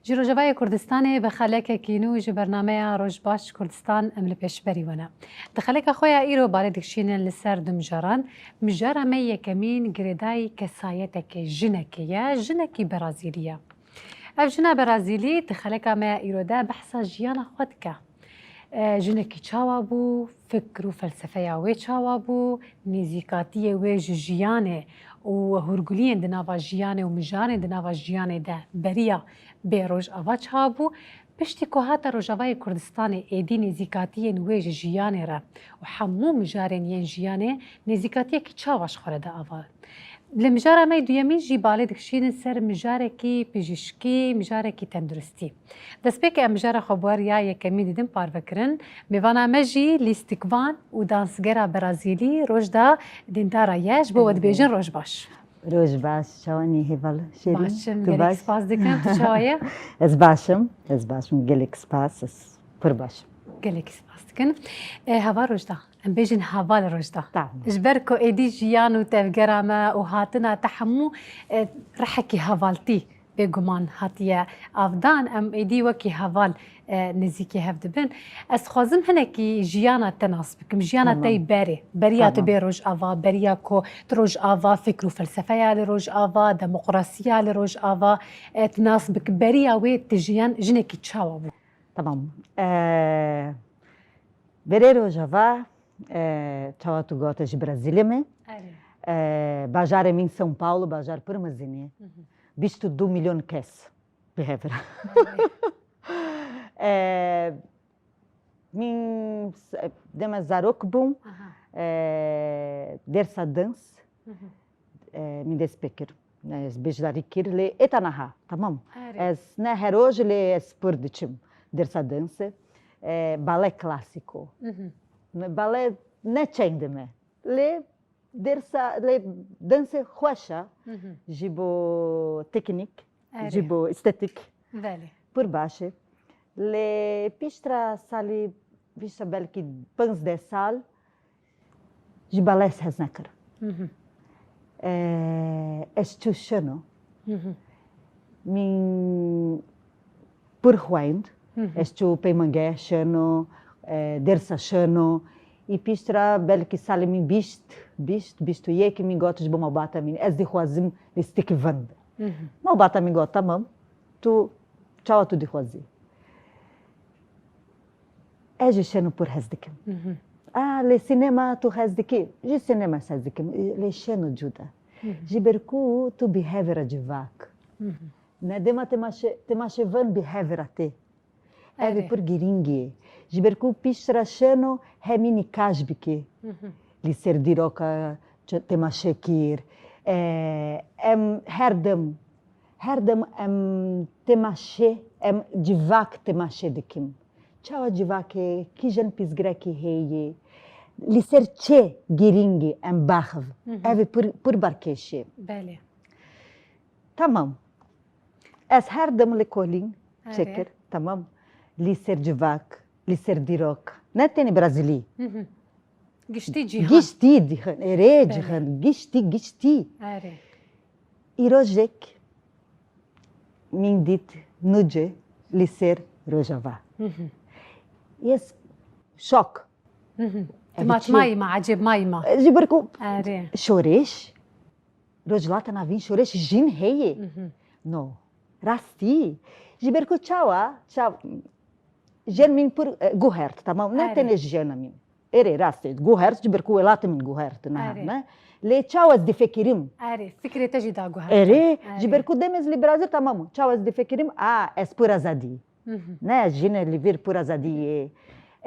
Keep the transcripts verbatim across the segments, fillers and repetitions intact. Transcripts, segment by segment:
Ji Rojavayê Kurdistanê bi xelekekî nû ji bernameya Roj Baş Kurdistan em li pêşberî we ne. Di xeleka xwe ya îro balê dikişînin li ser du mijaran. Mijara me yekemîn girêdayî kesayeteke jinekê ye, jinekî Berazîlî ye. Ev jina Berazîlî di xeleka me ya îro de behsa jiyana xwe dike. E, jinekî çawa bû, fikr û felsefeya wê çawa bû, nêzîkatiyê wê ji jiyanê û hûrguliyên di nava jiyanê û mijarên di nava jiyanê de beriya bê Rojava çawa bû, piştî ku hate Rojavayê Kurdistanê êdî nêzîkatiyên wê ji jiyanê re û hemû mijarên yên jiyanê nêzîkatiyekî çawa ji xwe re da ava. Li mijara me yê duyemîn jî balê dikişînin ser mijarekî pijîşkî, mijarekî tenduristî. Destpêkê em mijara xwe bi we ya yekemîn didin parve kirin. Mêvana me jî lîstikvan û dansgera Berazîlî Rojda Dîndara ye. Ji bo we dibêjin roj baş. Roj baş, çawanî heval Şêrîn? Baş im, gelek spas dikim. Tu çawa ye? Ez baş im, ez baş im. Gelek spas, ez pir baş im. Gelek spas dikim. E, hava Rojda. Em bêjin heval Rojda. Tamam. Ji ber ku êdî jiyan û tevgera me û hatina te hemû, e, rihekî hevaltî bêguman hatiye avdan, em êdî wekî heval, e, nêzîkî hev dibin. Ez dixwazim hinekî jiyana te nas bikim. Jiyana te yî berê. Beriya tu bê Rojava, beriya ku tu Rojava, fikr û felsefeya li Rojava, demokrasiya li Rojava, e, tu nas bikim. Beriya wê tu jiyan, jinekî çawa bû? Tamam. E, Berê Rojava, e, çawa tu gote ji Brezîlê me. Erê. E, bajarê min São Paulo, bajar pir mezin e. Hı hı. Bîst û du milyon kes bi hev re. Erê. E, min s-, dema zarok bûm, aha, e, dersa dans, hı hı, e, min dest pê kir. Ne, ez beşdarî kir, lê êta niha, tamam. Erê. Ez ne her roj, lê ez pir diçim dersa danse. E, bale klasîko. Mhm. Ne, bale ne çend me. Lê dersa, lê danse xweş e. Mhm. Ji bo teknîk, erê, ji bo estetîk. Belê. Pir baş e. Lê piştre salî, piştre belkî panzdeh sal, ji bale ez hez nekir. Hı hı. Ee, ez çû şeno. Hı hı. Min pir xwend. Hı hı. Ez çû peymangeh şeno, e, dersa şeno. Î piştre belkî salê min bîst, bîst, bîst û yek min got ji bo malbata min, ez dixwazim lîstikvan. Hı hı. Malbata min got, tamam, tu çawa tu dixwazî? Ez ji şeno pir hez dikim. Mhm. A, lê sînema tu hez dikî? Ji sînema ez hez dikim, lê şeno cuda. Mhm. Ji ber ku tu bi hev re civak. Mhm. Ne dema temaşe-, temaşevan bi hev re tê. Ev ê, erê, pir girîng e. Ji ber ku piştre şeno hemî nîqaş bike. Mhm. Li ser dîroka çi-, temaşe kir. E, em her dem Her dem em temaşe, em civak temaşe dikim. Çawa civakê, kîjan pirsgirêkê heye, li ser çi girîng e em baxv. Hı hı. Ev ê pir, pir balkêş e. Belê. Tamam. Ez her dem li kolîn, erê, çêkir, tamam. Li ser civak, li ser dîrok. Ne tenê Brazîlî. Hı hı. Giştî cîhan. Giştî cîhan, erê, belê, cîhan, giştî, giştî. Erê. Îrojek min dît nûce li ser Rojava. Hı hı. Ez şok. Hı hı. Ev çi? Mayî ma, ecêb mayî ma. Ji ber ku, erê, şoreş, Rojhilata Navîn şoreş jin heye. Hı hı. No. Rastî. Ji ber ku çawa, çaw-, jen min pir, e, guhert, tamam. Ne, erê, tenê ji jena min. Erê, rast e, guhert, ji ber ku welatê min guhert, niha, erê, ne? Lê çawa ez difekirim? Erê, fikrê te jî da guhert. Erê, erê, ji ber ku dem ez li Brazîl, tamam, çawa ez difekirim, a, ez pir azadî. Hı hı. Ne, jin e li vir pir azadî ye.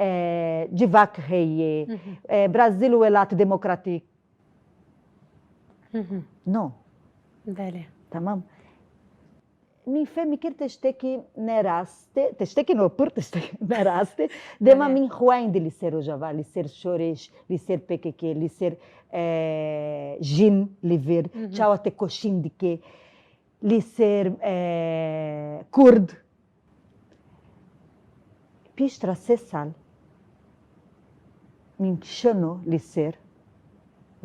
E, civak heye. Hı hı. E, Brazîl welat demokratîk. Hı hı. No. Belê. Tamam. Min fehmî kir tiştekî ne rast e, tiştekî no pir tiştekî ne rast e. Dema, belê, min xwendî li ser Rojava, li ser şoreş, li ser P K K, li ser, e, jin li vir, hı hı, çawa têkoşîn dike, li ser, e, Kurd. Piştre sê sal min şeno li ser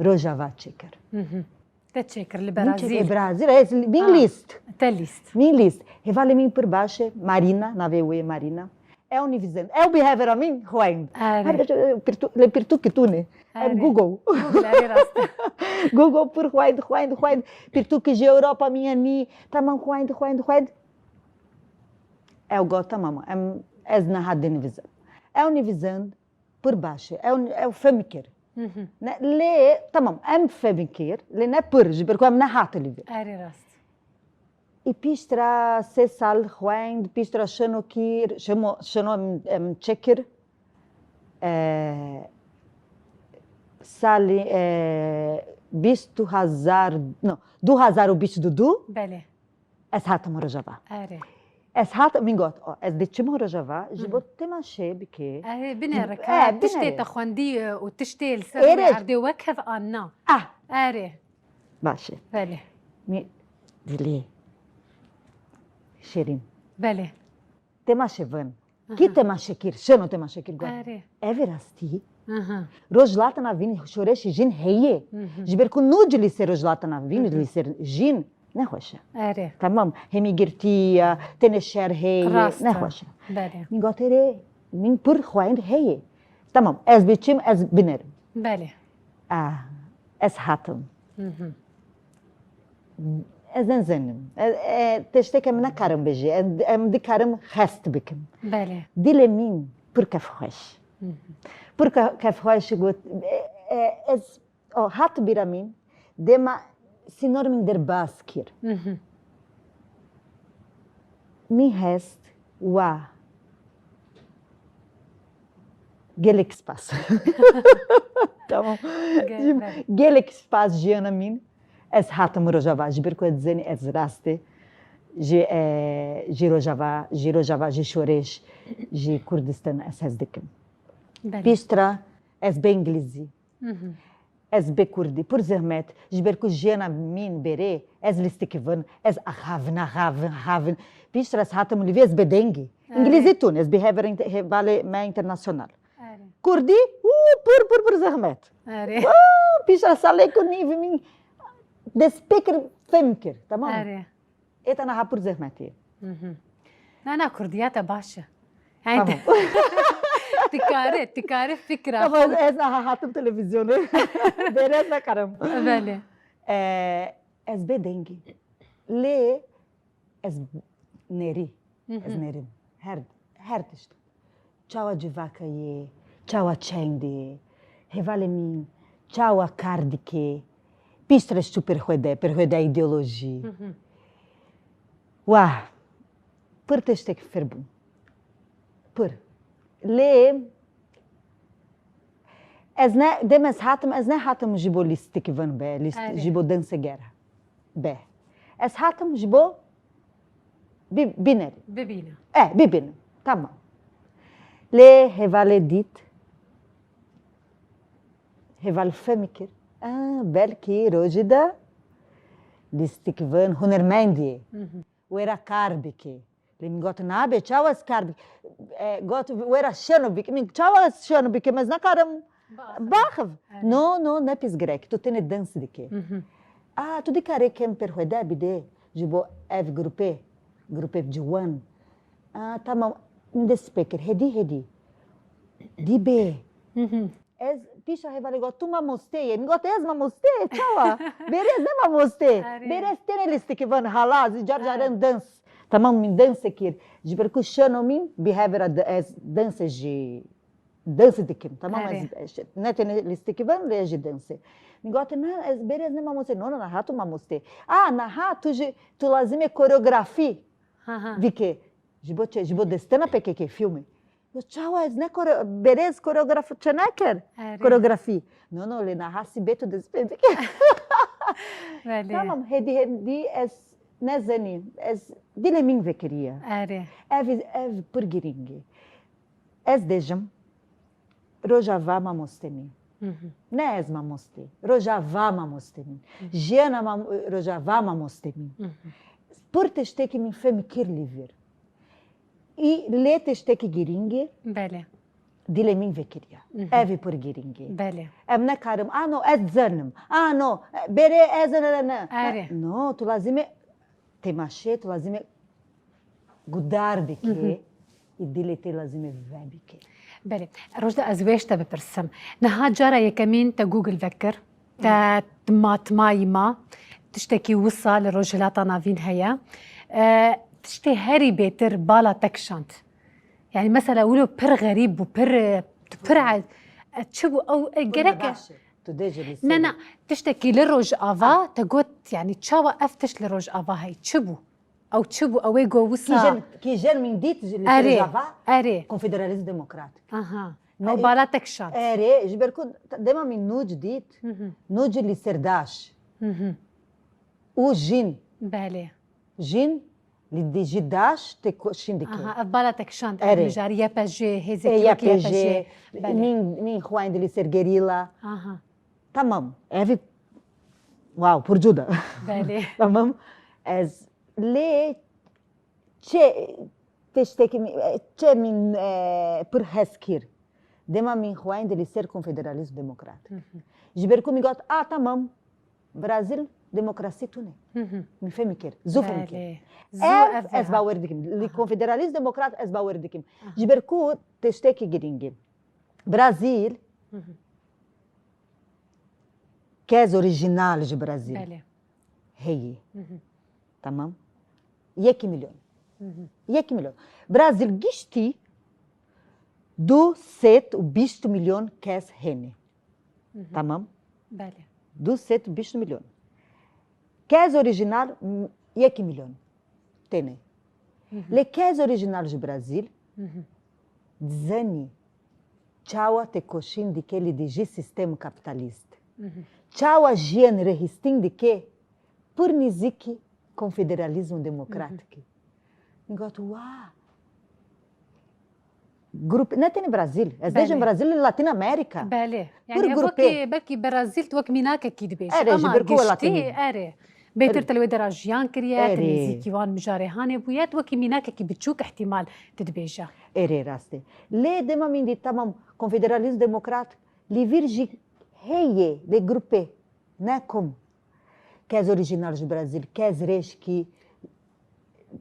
Rojava çêkir. Hı hı. Te çêkir li Min çêkir Berazîl. Brazîl, ez min Ah, lîst. Te lîst. Min lîst. Hevalê min pir baş e. Marina, navê wê ye Marina. Ew nivîzin. Ew bi hevera min xwend. Erê. Her de, e, pirtû-, lê pirtûkê tune. Ev Erê. Google. Google, erê rast. Google pir xwend, xwend, xwend. Pirtûkê ji Ewropa min yenî. Tamam xwend, xwend, xwend. Ew got, tamam, em, ez niha dinivîzim. Ew nivîzin pir baş e. Ew, ew fem kir. Hı hı. Ne, lê, tamam, em fem kir, lê ne pir, ji ber ku em nehatin li vir. Erê rast. Ê piştre sê sal xwend, piştre şeno kir, şemo, şeno em, em çêkir. E, salê, e, bîst du hazar, no, du hazar û bîst û du. Belê. Ez hatim Rojava. Erê. Ez hat, min got, o, ez diçim Rojava, ji bo Hı. temaşe bike. Erê, binêre, Ji- ka e, tiştê binêre. Te xwendî, e, û tiştê li ser Erê. Rûyê erdê wek hev an na. Ah. Erê. Baş e. Belê. Mi dilê. Şêrîn. Belê. Temaşe vin. Aha. Kî temaşe kir, şeno temaşe kir got. Erê. Ev ê rastî. Aha. Rojhilata Navîn şoreşê jin heye. Hı hı. Ji ber ku nû cilîsê Rojhilata Navîn Hı hı. cilîsê jin nexweş e. Erê. Tamam, hemî girtî ye, tenê şer heye, Rast e. Nexweş e. Belê. Min got, erê, min pir xwend heye. Tamam, ez biçim, ez binerim. Belê. Ah, ez hatim. Hı hı. Ez nizanim. E, e, tiştek em nekarim bêjî. Em, em dikarim hest bikim. Belê. Dilê min pir kefxweş. Hı hı. Pir ke-, kefxweş got, e, e, ez, o, hat bîra min, dema sînor min derbas kir. Hı hı. Mi hest wa. Gelek spas. Tamam. Ge-, Jim, be. Gelek spas jiyana min. Ez hatim Rojava, ji ber ku ez dizenî ez rastê ji, e, ji Rojava, ji Rojava, ji şoreş, ji Kurdistan ez hez dikim. Belê. Piştre ez bê îngilîzî. Hı hı. Ez bê kurdî, pir zehmet, ji ber ku jiyana min berê, ez lîstikî vin, ez axavin, axavin, axavin. Piştre ez hatim li vê ez bê dengî. Erê. Îngilîzî tune, ez bê hever inter-, hevalê me internasyonal. Erê. Kurdî, û, pir, pir, pir zehmet. Erê. Û, piştre salê ku nîv min dest pê kir, fem kir, tamam mı? Erê. Ê te niha pir zehmetî ye. Mhm. Na, na, kurdiyê te baş e. Hey, Tamam. Dikare, dikare fikra Tamam, xwe. Ez niha hatim televizyonê. Bêrê ez nekarim. Belê. Ee, ez bê dengî. Lê ez nêrî. Ez Mhm. nêrîm. Her, her tişt. Çawa civaka ye, çawa çend e, hevalê min çawa kar dike, piştre çû perxwede, perxwede îdeolojî. Hı hı. Wah, pir tiştek fir bûm. Pir. Lê ez ne, dem ez hatim, ez nehatim ji bo lîstikî vin be, lîst-, Erê. ji bo denseger be. Ez hatim ji bo bi-, binerim. Bibîne. E, bibînim. Tamam. Lê hevalê dît. Heval fem kir. A, belkî rojê de lîstik vin hunermendî. Hı hı. Wêra kar bike. Lê min got, nabe, çawa ez kar bik-, e, got, wêra şeno bik-, min çawa ez şeno bikim, ez nakarim Baxim. baxim. Evet. No, no, ne pîs girek, tu tenê dens dike. Hı hı. A, tu dikarê kem perxwede bide, ji bo ev grupê, grupê ciwan. A, tamam, min dest pê kir, hêdî, hêdî. Dî bê. Hı hı. Ez pîşa hevalê got, tu mamoste yê. Min got, ez mamoste, çawa? Bêrê ez ne mamoste. Erê. Bêrê ez tenê lîstikî vin hala, zî car caren Erê. dens. Tamam, min dens kir. Ji ber ku şeno min bi hev re de ez dens jî, dens dikim. Tamam, Erê. ez, ez ne tenê lîstikî vin, lê ez jî dens. Min got, na, ez bêrê ez ne mamoste. No, no, niha tu mamoste. A, niha tu jî, tu lazim e koreografî Ha, ha. dike. Ji bo çi? Ji bo destena P K K fîlmê. Ya çawa ez ne kore-, berê ez koreograf çi nekir? Erê. Koreografî. No, no, lê niha sî bê tu dest pê bike. Belê. Tamam, hêdî hêdî ez nezenî, ez dilê min vekiriye. Erê. Ev, ev pir girîng e. Ez dêjim, roja va mamostê min. Hı hı. Ne ez mamostê, roja va mamostê min. Hı hı. Jiyana mam-, roja va mamostê min. Hı hı. Pir tiştekî min fem kir li vir. Î lê tiştekî girîng e. Belê. dilê min vekiriya. Ev ê pir girîng e. Belê. Em nekarim, ano ez dizanim, ano berê ez ne, ne, ne. Erê. No, tu lazim e temaşe, tu lazim e gudar bike, ê dilê te lazim e vebike. Belê. Rojda, ez wê ji te bipirsim. Niha cara yekemîn te Google vekir, te matmayî ma, tiştekî wisa li Rojhilata Navîn heye. E, tiştê herî bêtir bala te kişand. Yani mesela wilo pir xerîb bû, pir, e, tu pir e, e, çi bû? Ew, e, gerek e. Baş e. Tu dê ji li Ne, ser ne, tiştekî li Rojava, te got, yani çawa ev tişt li Rojava hey? Çi bû? Ew çi bû? Ew ê got wisa. Kîjan, kîjan min dît ji li ser Erê, Rojava? Erê. Konfederalîzm demokratîk. Aha. Ne, Ew bala te kişand. Erê, ji ber ku dema min nûc dît, nûc li ser daş. Û jin. Belê. Jin li dijî daş têkoşîn dike. Aha, ev bala te kişand, ev Erê. Mijarî Y P J, hêzekî Ê, wekî Y P J, Y P J. Belê. Min, min xwayndi li ser gerîla. Aha. Tamam, ev ê, wow, pir cuda. Belê. Tamam. Ez lê çi tiştekî min, çi min, e, pir hez kir. Dema min xwayndi li ser konfederalîzm demokrat. Ji ber ku min got, a, tamam, Brazil demokrasî tune. Min fêm kir, zû fêm kir. Belê. Zû Ev, ev ez ha. bawer dikim. Li konfederalîzm demokrat ez bawer dikim. Ji ber ku tiştekî girîng e. Brazil, kes orîjînal ji Brazil Belê. heye. Tamam. Yekî milyon. Yekî milyon. Brazil giştî du sed û bîst milyon kes hene. Tamam. Belê. Du sed û bîst milyon. Kes orîjînal, m, yekî milyon têne. Lê kes orîjînal ji Brazil dizenî çawa têkoşîn dike li dijî sîstem kapîtalîst. Çawa jiyên rêhîstin dike pir nîzîkî konfederalîzm demokratîkî. Min got, wa. Grup, ne tenê Brazil. Ez Belê. dêjim Brazil li Latin Amerika. Belê. Yani Pir ev grupê. wekî, belkî Brazil tu wek mînakekî dibêje. Erê, ji Ama ber ku giştî, Latin. erê. Bêtir Erê. te li wê dera jiyan kiriye, te Erê. nêzîkî wan mijarê hanê bûye, tu wekî mînakekî biçûk ihtimal tu dibêje. Erê, rast e. Lê dema min dît, tamam, konfederalîzm demokrat, li vir jî heye, lê grupê, ne kom. Kes orîjînal ji Brazil, kes rêşkî,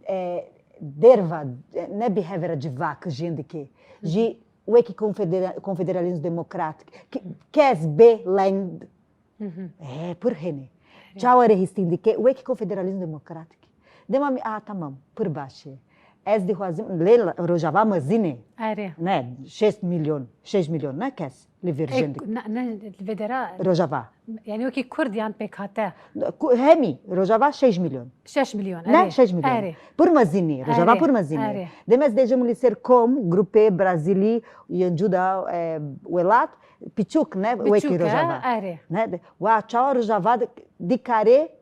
e, derva, e, ne bi hev re civak jin dike. Jî wekî konfedera-, konfederalîzm demokrat, ke-, kes bê leng, e, pir hene. Çawa rêhîstin dike, wekî konfederalîzm demokrat. Dema min, a, tamam, pir baş e. Ez dixwazim, lê Rojava mezin e. Erê. Ne, şeş milyon, şeş milyon ne kes li vir Ê, jin dike. ne, ne, li vê dera Rojava. Yani wekî Kurd yan pêk hate. Ku-, hemî Rojava şeş milyon. Şeş milyon, Ne, erê. şeş milyon. Erê. Pir mezin e, Rojava Erê, pir mezin e. erê. Dem ez dêjim li ser kom, grupê Brazilî, yên cuda, e, welat, piçûk ne, Biçûk wekî e, Rojava. erê. Ne, de, wa çawa Rojava di-, dikare,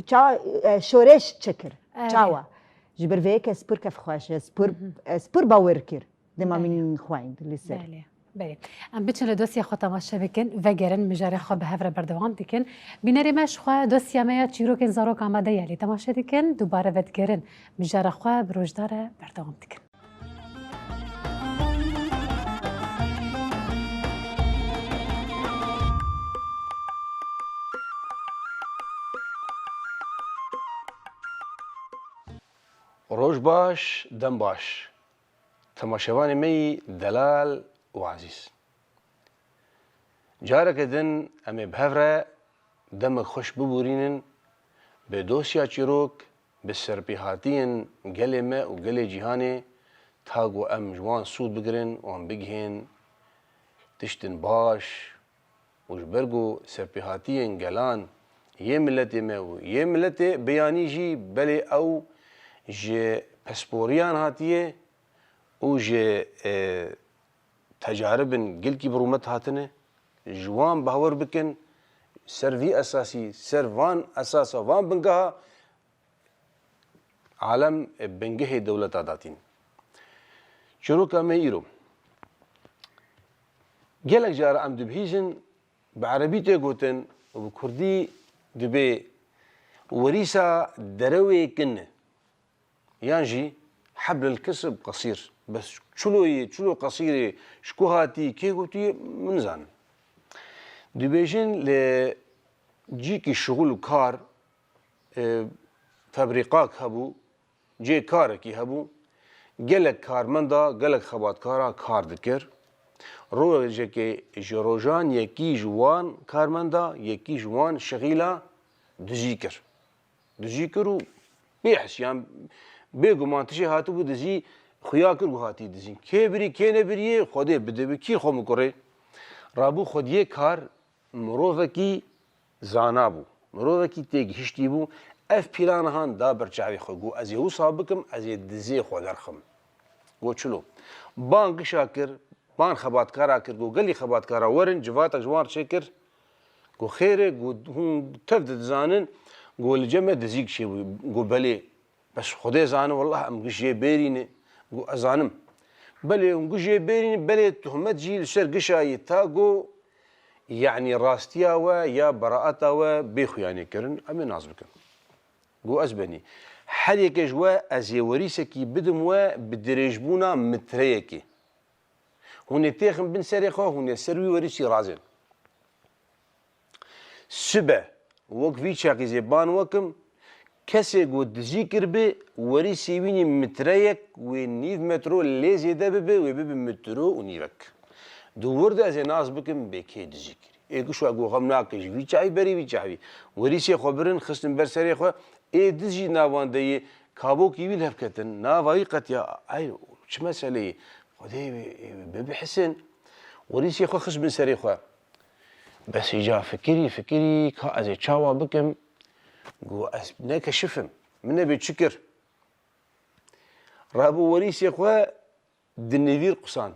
çawa, e, şoreş çekir. Erê. Çawa. Ji ber vê yekê ez pir kefxweş, ez pir, ez pir bawer kir. Dema Belê. min xwend li ser. Belê, belê. Em biçin li dosya xwe temaşe bikin, vegerin, mijarê xwe bi hev re berdewam dikin. Bînerê me ji xwe dosya me ya çîrokên zarok amade ye, lê temaşe dikin, dubare vedigerin. Mijara xwe bi Rojda re berdewam dikin. Roj baş, dem baş. Temaşevanê me yî delal û ezîz. Careke din em ê bi hev re demek xweş bibûrînin, bi dosya çîrok, bi serpêhatiyên gelê me û gelê cîhanê, ta ku em ji wan sûd bigirin, wan bigihên tiştên baş, û ji ber ku serpêhatiyên gelan yê miletê me û yê miletê biyanî jî belê ew ji pisporiyan hatiye û ji, e, tecaribin gelkî bi rûmet hatine, ji wan bawer bikin, ser vî esasî, ser van esasa, van bingeha alem bingehê dewleta datîn. Çîroka me îro. Gelek cara em dibihîzin, bi erebî tê gotin û bi kurdî dibê werîsa derewê kin e. Yan jî heblil kesb qesîr. Bes çilo yê, çilo qesîrê, ji ku hatî, kê gotiye, min nizanim. Dibêjin li cîkî şixul û kar, e, febrîqak hebû, cê karekî hebû, gelek karmenda, gelek xebatkara kar dikir. Rojekê ji rojan yekî ji wan karmenda, yekî ji wan şixîla dizî kir. Dizî kir û bêhis, yan bêguman tişê hatibû dizî, xuya kir ku hatî dizîn. Kê birî, kê nebiriyê, Xwedê bide bi kî xwe mikurê. Rabû xwediyê kar, mirovekî zana bû. Mirovekî têgihiştî bû. Ev plana han da ber çavê xwe. Got, "Ez ê wisa bikim, ez ê dizê xwe derxim." Got, "Çilo?" Ban gişa kir, ban xebatkara kir. Got, "Gelî xebatkara werin, civatek ji wan re çêkir." Got, "Xêr e?" Got, "Hûn tev de dizanin." Got, "Li cem me dizîk çêbû." Got, "Belê." Bes Xwedê zane, wellah em giş jê bêrî ne. Got, "Ez zanim." Belê hûn giş jê bêrî ne, belê tohmet jî li ser gişa yê ta got, yanî rastiya we ya beraeta we bê xuyanê kirin, em ê nas bikin. Got, "Ez benî. Her yekê ji we ez ê werîsekî bidim we bi dirêjbûna mitreyekê. Hûn ê têxin bin serê xwe, hûn ê ser wî werîsî razên." Sibe, wek vî çaxî zê ban wekim, kesê ku dizî kiribe, werîsê wî nî mitreyek wê nîv metro lê zêde bibe, wê bibe metro û nîvek. Di wir de ez ê nas bikim bê kê dizî kirî. Ê gişa ku xem nake ji vî çaxî berî vî çaxî. Werîsê xwe birin, xistin ber serê xwe. Ê diz jî navan de yê kabokî wî li hev ketin. Nava wî qetiya. Ay, çi meseleyê? Xwedê wê, wê bibihisin. Werîsê xwe xist bin serê xwe. Bes îca fikirî, fikirî, ka ez ê çawa bikim? Got, "Ez ne keşif im. Min nebê çi kir?" Rabû werîsê xwe di nivîr qusan.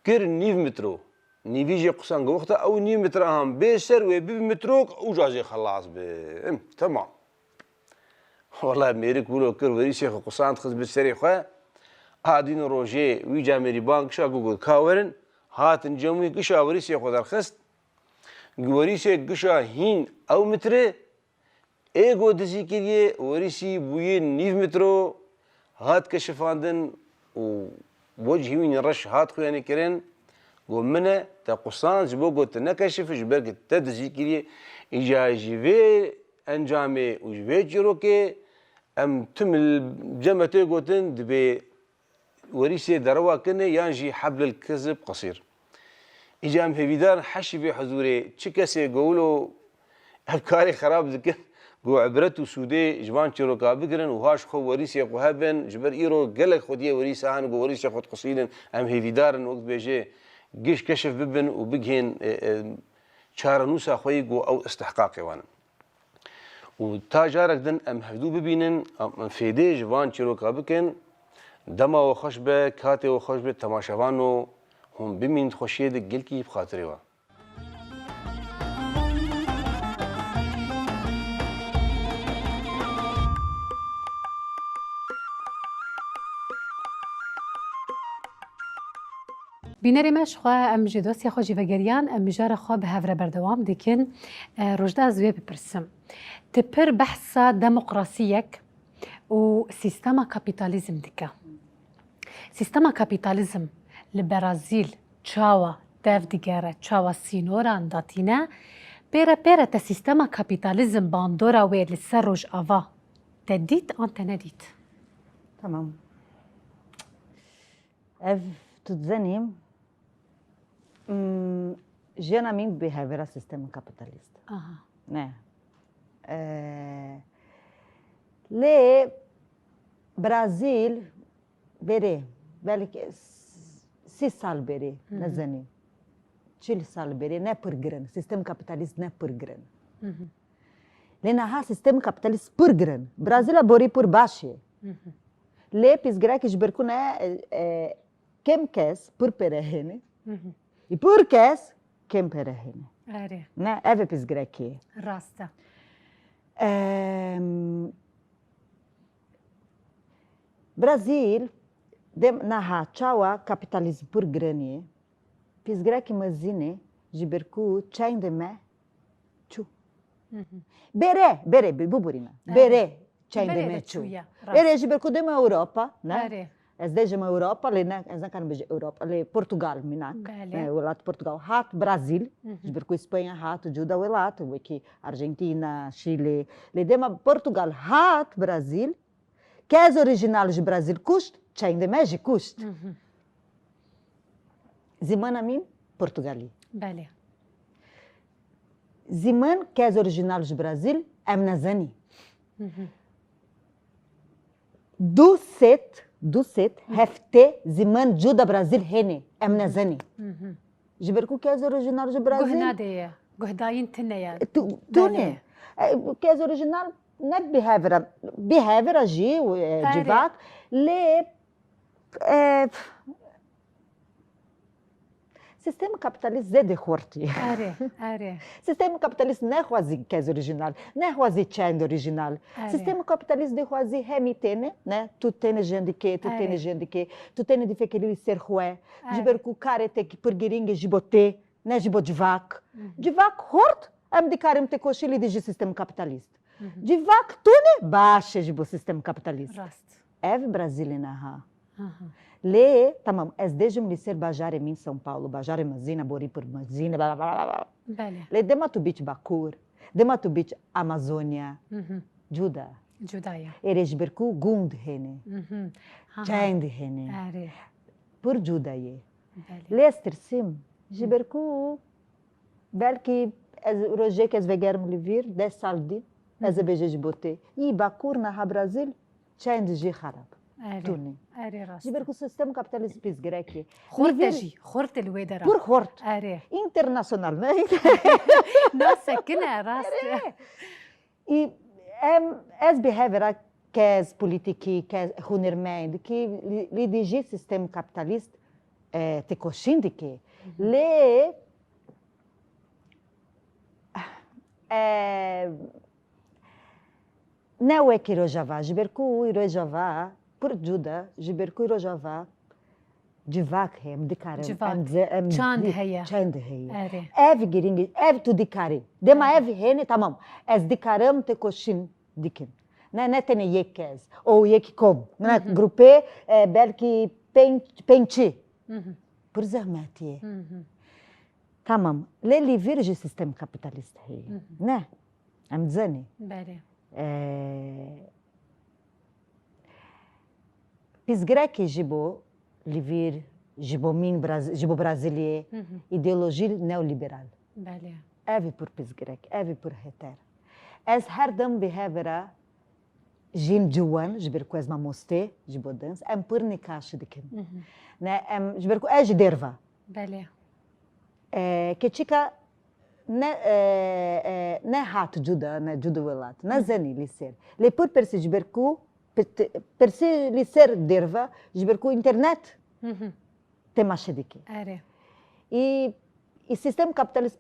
Kir nîv mitro. Nîvî jê qusan. Got, "Wexta ew nîv mitra han bê ser wê bibi mitrok, ûca jê xelas bim. Temam." Wela mêrik wilo kir, werîsê xwe qusan dixist bi serê xwe. A dîn rojê wî camêrî bang kişa ku got, "Ka werin." Hatin cem wî, gişa werîsê xwe derxist. Werîsê gişa hîn ew mitre, ê got dizî kiriye, werîsî bûye nîv mitro, hat keşifandin û wecihî wî reş hat xuyanî kirin. Got, "Min e, te qusand ji bo got tu nekeşif, ji ber ku te dizî kiriye." Îca ji vê encamê û ji vê çîrokê em tim li cem me tê gotin, dibê werîsê derewa kin e yan jî heblil kezib qesîr. Îca em hêvîdar in heşî vê huzûrê çi kesê go wilo ev karê xerab dikin, go ibret û sûdê ji van çîroka bigirin û ha ji xwe werîsê xwe hebin. Ji ber îro gelek xwediyê werîsa hene go werîsê xwe diqusînin. Em hêvîdar in wek dibêje giş keşif bibin û bigihên, e, e, çarenûsa xwe yî go ew istihqaqê wan in. Û ta carek din em hevdû bibînin, em, em fêdê ji van çîroka bikin. Dema we xweş be, katê we xweş be, temaşevano, hûn bimînin di xweşiyê de, gelkî bi xatirê we. Bînerê me, ji xwe em ji dostê xwe jî vegeriyan, em mijara xwe bi hev re berdewam dikin. E, Rojda, ez wê bipirsim. Tu pir behsa demokrasiyek û sîstema kapîtalîzm dike. Sîstema kapîtalîzm li Brazîl çawa dev digere, çawa sînoran datîne? Pêre pêre te sîstema kapîtalîzm bandora wê li ser Rojava te dît an te nedît? Tamam. Ev tu dizenî, mm, jiyana min bi hevera sîstemê kapîtalîst. Aha. Ne. Ee, lê Brazîl berê, belkî s-, sî sal berê, Hı hı. Nezenî. Çil sal berê, ne pir girin. Sîstem kapîtalîst ne pir girin. Hı hı. Lê niha sîstemê kapîtalîst pir girin. Brazîla borî pir baş e. Hı hı. Lê pîzgirekî ji ber ku ne, e, e, kêm kes pir pere hêne. Hı hı. Ê pir kes kêm pere hêne. Erê. Ne, ev e pîzgirekî. Rast e. Em, Brazîl, dem niha çawa kapîtalîzm pir girin e, pîzgirekî mezin e, ji ber ku çend me çû. Hı hı. Berê, berê, bi-, biborîne. Evet. Berê, çend Belê deme de çû. Çûye, rast. Erê ji ber ku dema Ewropa, ne? Erê. Ez dê jim Ewropa, lê ne, ez nekarim bêjim Ewropa, lê Portugal mînak. Belê. Ne, welat Portugal. Hat Brazîl, Hı hı. ji ber ku Spanya hat cuda welat, wekî Arjantina, Şîlê. Lê dema Portugal hat Brazîl, kes orîjinal ji Brazîl kuşt, çend deme jî kuşt. Hı hı. Zimana mîn Portugalî. Belê. Ziman kes orîjinal ji Brazîl, em nezenî. Hı hı. Du sed, du sed, Hı. heftê ziman cuda Brazîl hene, em nezenî. Hı hı. Ji ber ku kes orîjinal ji Brazîl Guh nadeye, guhdayîn tine ye. Tu, Belê. tune. E, kes orîjinal ne bi hevira, bi hevira jî, e, Erê. civak, lê, e, Sîstemê kapîtalîst zêde xurt ye. Erê, erê. Sîstemê kapîtalîst nexwazî kes orîjinal, nexwazî çend orîjinal. Erê. Sîstemê kapîtalîst dixwazî hemî têne, ne, tu têne jendikê, tu Erê. têne jendikê, tu têne difekirî li ser xwe. Erê. Ji ber ku karê te pir girîng e ji bo te, ne ji bo civak. Hı hı. Civak xurt, em dikarin têkoşî lê dijî sîstemê kapîtalîst. Hı hı. Civak tune baş e ji bo sîstemê kapîtalîst. Rast. Ev Brazîlê niha. Aha. Lê, tamam, ez dê jim li ser bajarê min São Paulo, bajarê mezin e, borî pir mezin e, bla, bla, bla, bla. Belê. Lê dema tu biç Bakur, dema tu biç Amazonya, Hı hı. cuda. Cuda ye. Erê ji ber ku gund hene, Hı hı. Aha. çend hene. Erê. Pir cuda ye. Belê. Lê ez tirsim, ji Hı. ber ku belkî ez rojek ez vegerim li vîr, deh sal din, ez Hı hı. ê bêje ji bo te. Î Bakur niha Brazîl, çend jî xerab. Erê. Tune. Erê rast. Ji ber ku sîstem kapîtalîst pîzgirek e. Xurt e Nivîn jî, xurt e li wê dera. Pir xurt. Erê. Înternasyonal, ne? Na sekine, rast e. Erê. Î em, ez bi hevera kes, polîtîkî, kes, hunermend, ki li, li dijî sîstem kapîtalîst, e, têkoşîn dike. Hı hı. Lê, e, ne wekî Rojava, ji ber ku Rojava pir cuda, ji ber ku Rojava civak heye, em dikarin, Civak. em ze-, em Çand di-, heye. çand heye. Erê. Ev girîng e, ev tu dikarî. Dema Erê. ev hene, tamam. Ez dikarim têkoşîn dikim. Ne, ne tenê yek kes, o yek kom. Ne, Hı hı. grupê, e, belkî pênc, pêncî. Hı hı. Pir zehmetî ye. Hı hı. Tamam. Lê li vîr jî sîstem kapîtalîst heye. Hı hı. Ne? Em dizenî. Belê. E, pîzgirekî ji bo li vîr, ji bo min Braz-, ji bo Brazîliyê, Hı hı. îdeolojî neoliberal. Belê. Ev ê pir pîzgirek, ev ê pir heter. Ez her dem bi hevira jin ciwan, ji ber ku ez mamoste, ji bo dens, em pir nîqaş dikin. Hı hı. Ne, em, ji ber ku ez ji derva. Belê. E, keçika ne, e, e, ne hat cuda, ne cuda welat, ne Hı. zenî li ser. Lê pir pirsî ji ber ku, pit-, pirsî li ser derva, ji ber ku înternet Hı hı. temaşe dike. Erê. Î, î sîstem kapîtalîst,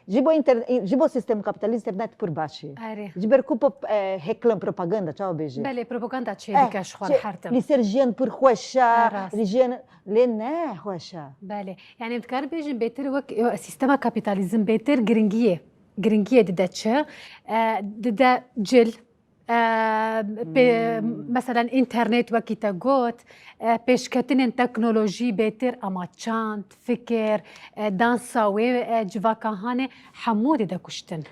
ji bo înter-, ji bo sîstem kapîtalîst înternet pir baş e. Erê. Ji ber ku pop, e, heklan propaganda, çawa bêje? Belê, propaganda çê Eh, dike ji xwe çê, her tim. Li ser jiyan pir xweş e, Erê, rast. li jiyan, lê ne xweş e. Belê. Yani em dikarin bêjin bêtir wek, e, sîstema kapîtalîzm bêtir giringiyê, giringiyê dide çi? E, dide cil, e, pê-, Hmm. meselen înternet wekî te got, e, pêşketinên teknolojî bêtir, ama çand, fikir, e, dansa wê, e, civaka hanê hemû dide kuştin.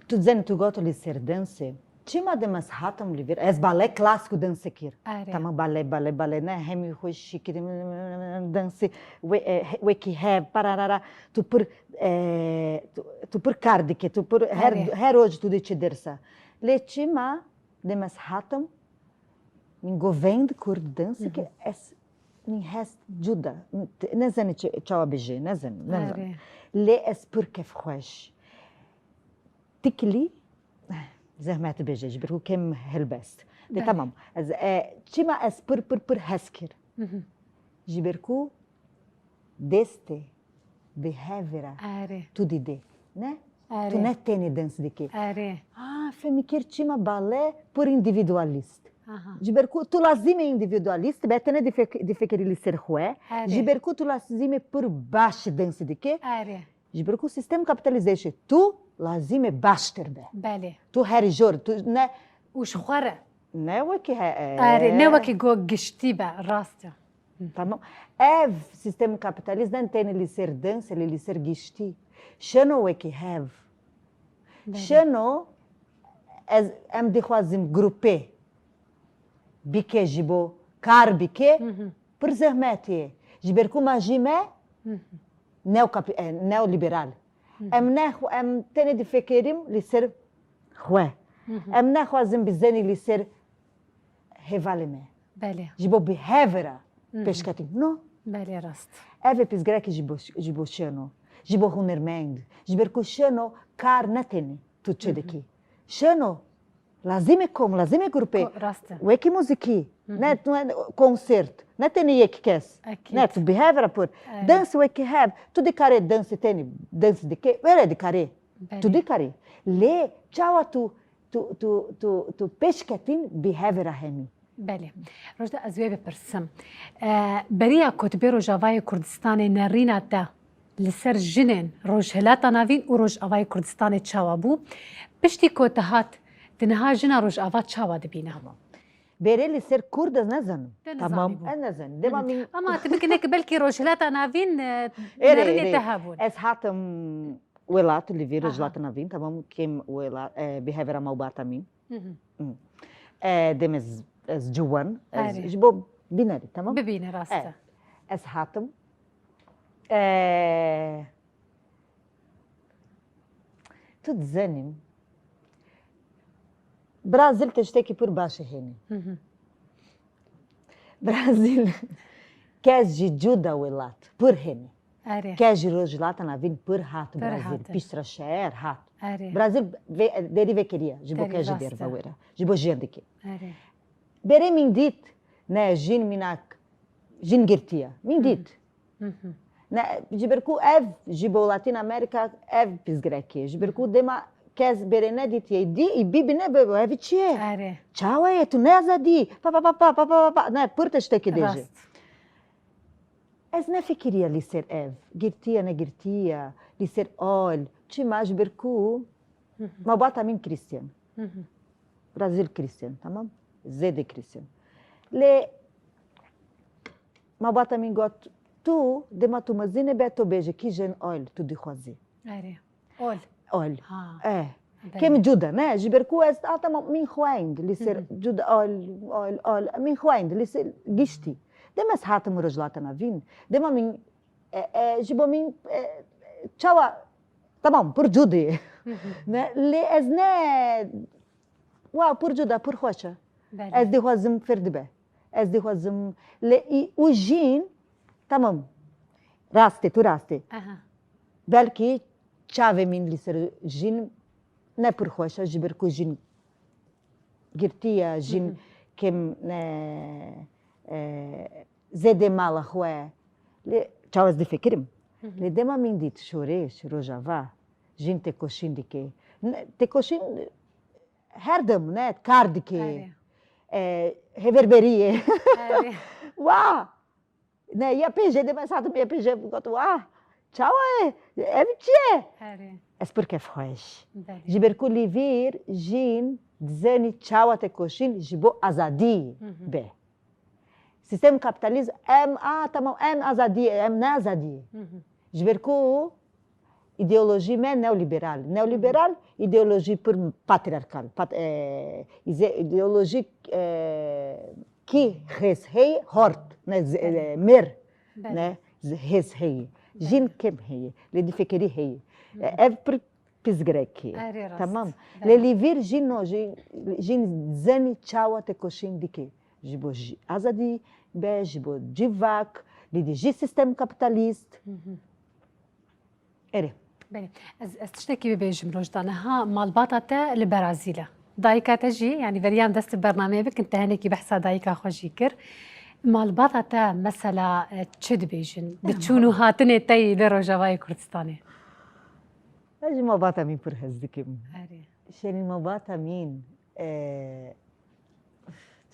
Tu zenî tu got li ser densê. Çima dem ez hatim li vir? Ez bale klasîk û densê kir. Erê. Tamam, bale, bale, bale. Ne hemî xweşî kirim densê. We-, e, he-, wekî hev, pararara. Tu pir, e, tu, tu pir kar dike. Tu pir her, Erê. her roj tu diçî dersa. Lê çima dem ez hatim? Min govend kurd densê Hı hı. ki ez min hest cuda. Nezanî çi-, çawa bijê, nezanî, nezanî. Erê. Lê ez pir kefxweş. Tikilî, zehmet bêje, ji ber ku kêm helbest. Lê Belê. tamam, ez, e, çima ez pir, pir, pir hez kir? Hı hı. Ji ber ku destê bi hevira Erê. tu didê. Ne? Erê. Tu ne tenê dens dikê. Erê. Ha, fehmî kir çima bale pir îndîvîdualîst. Aha. Ji ber ku tu lazim e îndîvîdualîst be, tenê difek-, difikirî li ser xwe. Erê. Ji ber ku tu lazim e pir baş dens dikê. Erê. Ji ber ku sîstem kapîtalîst dêşe tu lazim e baştir be. Belê. Tu her jor, tu ne Û ji xwe re. Ne wekî he. Erê, ne wekî go giştî be, rast e. Tamam. Ev sîstem kapîtalîst ne tenê li ser dens, lê li ser giştî. Şeno wekî hev. Şeno ez, em dixwazim grûpê bike ji bo kar bike, pir zehmetî ye. Ji ber ku ma jî me neo-kapî-, e, neolîberal. Em ne xwe, em tenê difikirim li ser xwe. Em nexwazin bizenî li ser hevalê me. Belê. Ji bo bi hev re pêşketin. No. Belê rast. Ev e pizgirekî ji bo, ji bo şeno. Ji bo hunermend. Ji ber ku şeno kar ne tenê tu çi dikî. Şeno lazim e kom, lazim e grûpê. Ko-, rast e. Wekî muzîkî. Ne, ne konsert. Ne tenê yek kes. Ekîd. Ne tu bi hev re pir. Dens wekî hev. Tu dikarê dens tenê dens dike. Were dikarê. Belê. Tu dikarî. Lê çawa tu, tu, tu, tu, tu pêşketin bi hev re hemî? Belê. Rojda ez wê bipirsim. E, beriya ku tu bê Rojavayê Kurdistanê nerîna te li ser jinên Rojhilata Navîn û Rojavayê Kurdistanê çawa bû? Piştî ku tu hat, tu niha jina Rojava çawa dibîne? Berê li ser Kurd ez nezanim. Te Tamam, nizanîbû. Ez nezanim. Dema min Ama tu bikine ki belkî Rojhilata Navîn e, Erê, nerînê erê. Te hebûn. Ez hatim welat li vî Rojhilata Navîn, tamam, kêm welat, e, bi hevera malbata min. Hı. E, dem ez, ez ciwan, ez Erê. Ji bo bînerî, tamam? Bibîne rast e. Evet. Ez hatim. E, tu dizenim. Brazil tiştekî pir baş e hênî. Brazil kes ji cuda welat pir hênî. Erê. Kes ji Rojhilata Navîn pir hat Brazil. Hat. Piştre şeher hat. Erê. Brazil ve, derî vekiriye ji bo Derî kes ji rast e. derve were. Ji bo jin dike. Erê. Berê min dît, ne jin minak, jin girtiye. Min dît. Ne, ji ber ku ev ji bo Latin Amerika ev pizgirekî. Ji ber ku dema kes berê nedîtiye, dî, bibîne be, ev çi ye? Erê. Çawa ye, tu ne azadî? Pa, pa, pa, pa. Ne, pir tiştekî dêjî. Rast. Ez nefikiriya li ser ev, girtiya negirtiya, li ser ol, çima ji ber ku mabata min Kristyan. Brazil Kristyan, tamam? Zêde Kristyan. Lê mabata min got, tu dema tu mezin be, tu bêje kî jin ol tu dixwazî. Erê. Ol. Ol. Ha. Eh. Belê. Kêm cuda, ne? Ji ber ku ez, a, tamam, min xwend, li ser cuda ol, ol, ol, min xwend, li ser giştî. Dema ez hatim Rojhilata Navîn. Dema min, e, e, ji bo min, e, çawa, tamam, pir cudê. Ne, lê ez ne, wa, pir cuda, pir xweş e. Belê. Ez dixwazim fêr dibe. Ez dixwazim, lê î, û jin, tamam, rastê, tu rastê. Aha. Belkî çavê min li ser jin ne pir xweş e, ji ber ku jin girtiye, jin kêm ne, e, zêde mala xwe. Lê çawa ez difikirim. Lê dema min dît şoreş, Rojava, jin têkoşîn dike. Ne, têkoşîn her dem, ne, kar dike. Erê. E, hêverberî ye. Erê. Wa! Ne, ya pêje de, ez hatim ya pêje, got, wah, çawa ye? Ev çi ye? Erê. Ez pir kêfxweş. Belê. Ji ber ku li vîr jin dizenî çawa têkoşîn ji bo azadî be. Sîstem kapîtalîst, em, a, tamam, em azadî, em ne azadî. Ji ber ku îdeolojî me neolîberal. Neolîberal, îdeolojî pir patriarkal. Pat-, e, îze-, îdeolojî, e, kî hêz heye, hort, ne, z-, e, mêr, Belê. Ne, z-, hêz heye. Jin kêm heye. Lê difikirî heye. E, ev pir pizgirekî. Erê rast. Tamam. Belê. Lê li vîr jin no, jin, jin zenî çawa têkoşîn dike. Ji bo jî azadî be, ji bo civak, lê dî jî sîstem kapîtalîst. Erê. Belê. Ez, ez tiştekî bibêjim, Rojda. Niha malbata te li Berazîl e. Dayika te jî, yanî veriyan dest bi bernameyê bikin, te hinekî behsa dayika xwe jî kir. Malbata te mesela, e, çi dibêjin? Di çûn û hatinê te yî li Rojavayê Kurdistanê? Ez ji malbata min pir hez dikim. Erê. Şêrîn malbata min, e,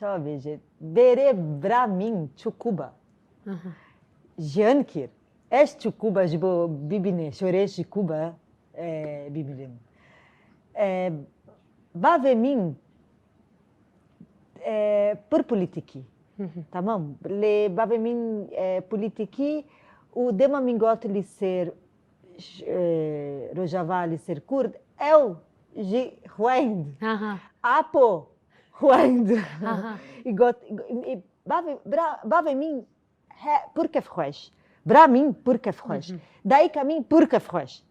çawa bêje, berê bira min çû Kuba. Jiyan kir. Ez çû Kuba ji bo bibîne, şoreş ji Kuba, e, bibînim. E, bavê min, e, pir polîtîkî. Tamam. Lê bavê min, e, polîtîkî û dema min got li ser ş-, e, Rojava, li ser Kurd, ew jî xwend. Aha. Apo xwend. Aha. Got, e, bavê, bira, bavê min he, pir kefxweş. Bira min pir kefxweş. Dayika min pir kefxweş.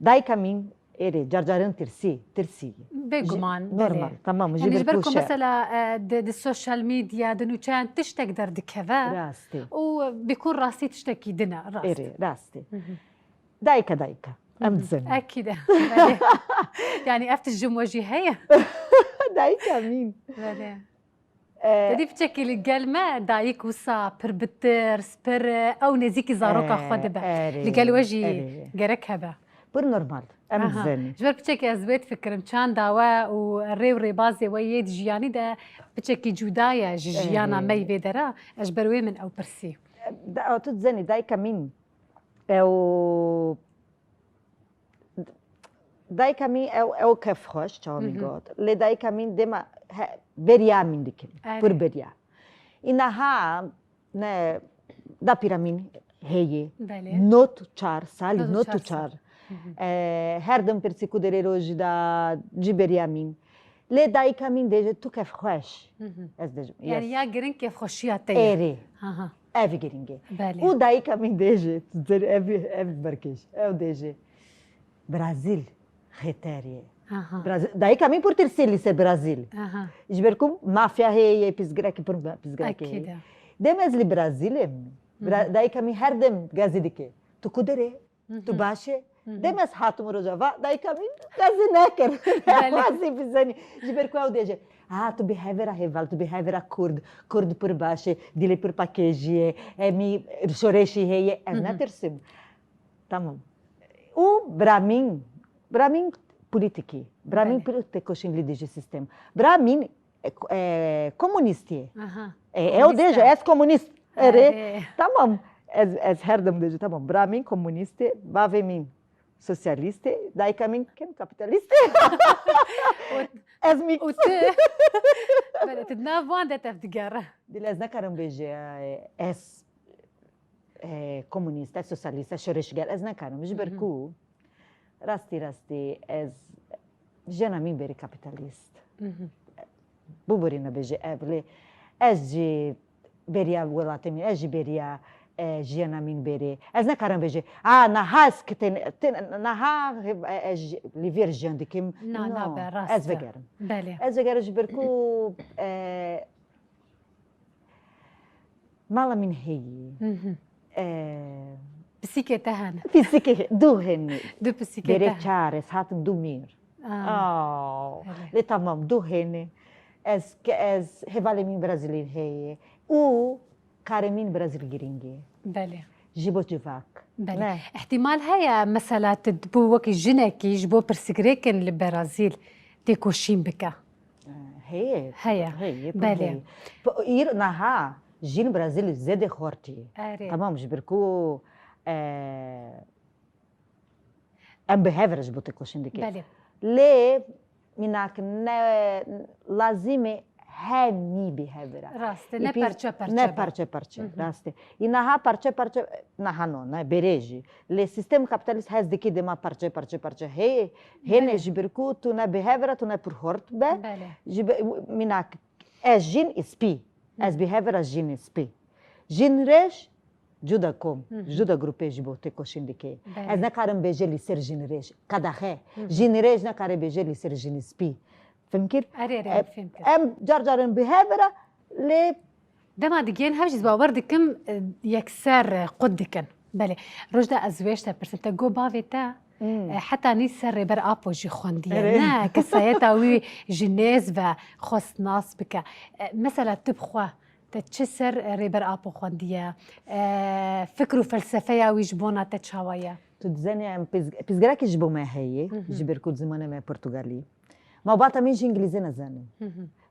Dayika min erê, carcarin tirsî, tirsî. Bêguman, Ji-, normal, belê. Tamam, ji Yanî ji ber ber ku ku şe- mesela, e, di, di sosyal medya, di nûçeyan tiştek derdikeve Rastî. û bi ku rastî tiştekî din e, rast. Erê, rastî. Dayika, dayika. Em dizanin. Ekîd e. Belê. Yanî ev tişt ji min jî heye. Dayika min. Belê. E, Te dî piçekî li gel me dayik wisa pir bi tirs, pir, e, ew nêzîkî zaroka xwe dibe. Erê, Li gel we jî erê. gerek hebe. Pir normal. Em Aha. dizanin. Ji ber piçekî ez wê difikirim, çanda we û rê û rêbazê we yê di jiyanî de piçekî cuda ye ji jiyana Erê. me yê vê dera, ez ji ber wê min ew pirsî. Da, tu dizanin, dayika min ew Dayika min ew, ew kefxweş, çawa min got. Lê dayika min dema he, beriya min dikin. Erê. Pir beriya. Înaha ne dapîra min heye. Belê. Not çar, salî Not not çar çar. sal. E, her dem pirsî ku derê rojî da ci beriya min. Lê dayika min dêje tu kefxweş. Ez dêjim. Yanî Yes. ya giring kêfxweşiya te ye. Erê. Aha. Ev giring e. Belê. Û dayika min dêje, tu dêjî ev, ev berkêş. Ew dêje. Brazîl xeter ye. Aha. Brazîl, dayika min pir tirsî li ser Brazîl. Aha. Ji ber ku mafya heye, pîzgirekî pir pîzgirekî heye. Ekîd e. Dem ez li Brazîlê me. Bra-, dayika min her dem gazî dike. Tu ku derê? Tu baş e? Dem ez hatim Rojava, dayika min gazî nekir. Belê. Wazî bizenî. Ji ber ku ew dêje, ha, tu bi hevera heval, tu bi hevera Kurd, Kurd pir baş e, dilê pir pakêjî ye, emî şoreşî heye, ez netirsim. Tamam. Û bira min, bira min polîtîkî, bira min Belê. pir têkoşîn li dijî sîstem. Bira min e, ko-, e, komunîstî ye. Aha. E, ew Komunîst dêje, e. ez komunîst. Erê. Erê. Tamam. Ez, ez her dem dêjim, tamam. Bira min komunîst e, bavê min sosyalîst e, dayika min kem kapîtalîst e. Ez mîks. Û tu? Belê, tu di nav wan de tevdigere. Dil ez nekarim bêje, e, ez e, komunîst, ez sosyalîst, ez şoreşger, ez nekarim. Ji ber ku rastî rastî ez jiyana min berî kapîtalîst. Biborîne bêje ev lê ez jî beriya welatê min, ez jî beriya, e, jiyana min berê. Ez nekarim bêje, a, niha ez kitên, tin-, niha, e, ez jî li vîr jiyan dikim. Na, No, nabe, rast ez e. vegerim. Belê. Ez vegerim ji ber ku, e, Mala min heyî. E, Pisîkê te hene. Pisîkê du hene. Du pisîkê te Berê hene. çar, ez hatim du mîr. Aa, Aw. hele. Lê tamam, du hene. Ez ke ez hevalê min Brazîlî heye. Û karê min Brazîl giring e. Belê. Ji bo civak. Belê. Ne? Îhtîmal heye, mesela, tu bo wekî jinekî ji bo pirsgirêkên li Brazîl têkoşîn bike? Heye. Heye. Heye, Belê. heye. Po-, îr-, niha jin Brazîl zêde xortî. Erê. Tamam, ji ber ku, e, em bi hev re ji bo têkoşîn dikin. Belê. Lê mînak ne lazim e hemî bi hev re. Rast e, ne Îpî-, parçe parçe ne be. parçe parçe, Hı hı. rast e. Î niha parçe parçe, niha no, ne berê jî. Lê sîstem kapîtalîst hez dikî dema parçe parçe parçe heye, hêne Belê. ji ber ku tu ne bi hev re, tu ne pir hort be. Belê. Ji be-, mînak, ez jin î spî. Hı. Ez bi hev re jin î spî. Jin rêj cuda kom, Hı hı. cuda grupê ji bo têkoşîn dike. Belê. Ez nekarim bêje li ser jin rêj. Qedexe. Hı hı. Jin rêj nekare bêje li ser jin î spî. Fêm kir? Erê, erê, E, fêm kir. Em car carin bi hev re lê Dema digihên hev jî, ez bawer dikim, e, yekser, e, qut dikin. Belê. Rojda, ez wê ji te pirsim. Te got bavê te, Hmm. e, heta nî ser Rêber Apo jî xwendiye. Erê. Ne, kesayeta wî ji nêz ve xwest nas bike. E, mesela tu bi xwe, te çi ser, e, Rêber Apo xwendiye? E, fikr û felsefeya wî ji bona te çawa ye? Tu dizanî em pîz-, pîzgirekî ji bo me heye, Hı hı. ji ber ku zimanê me Portugalî. Malbata min jî îngilîzî nezanî.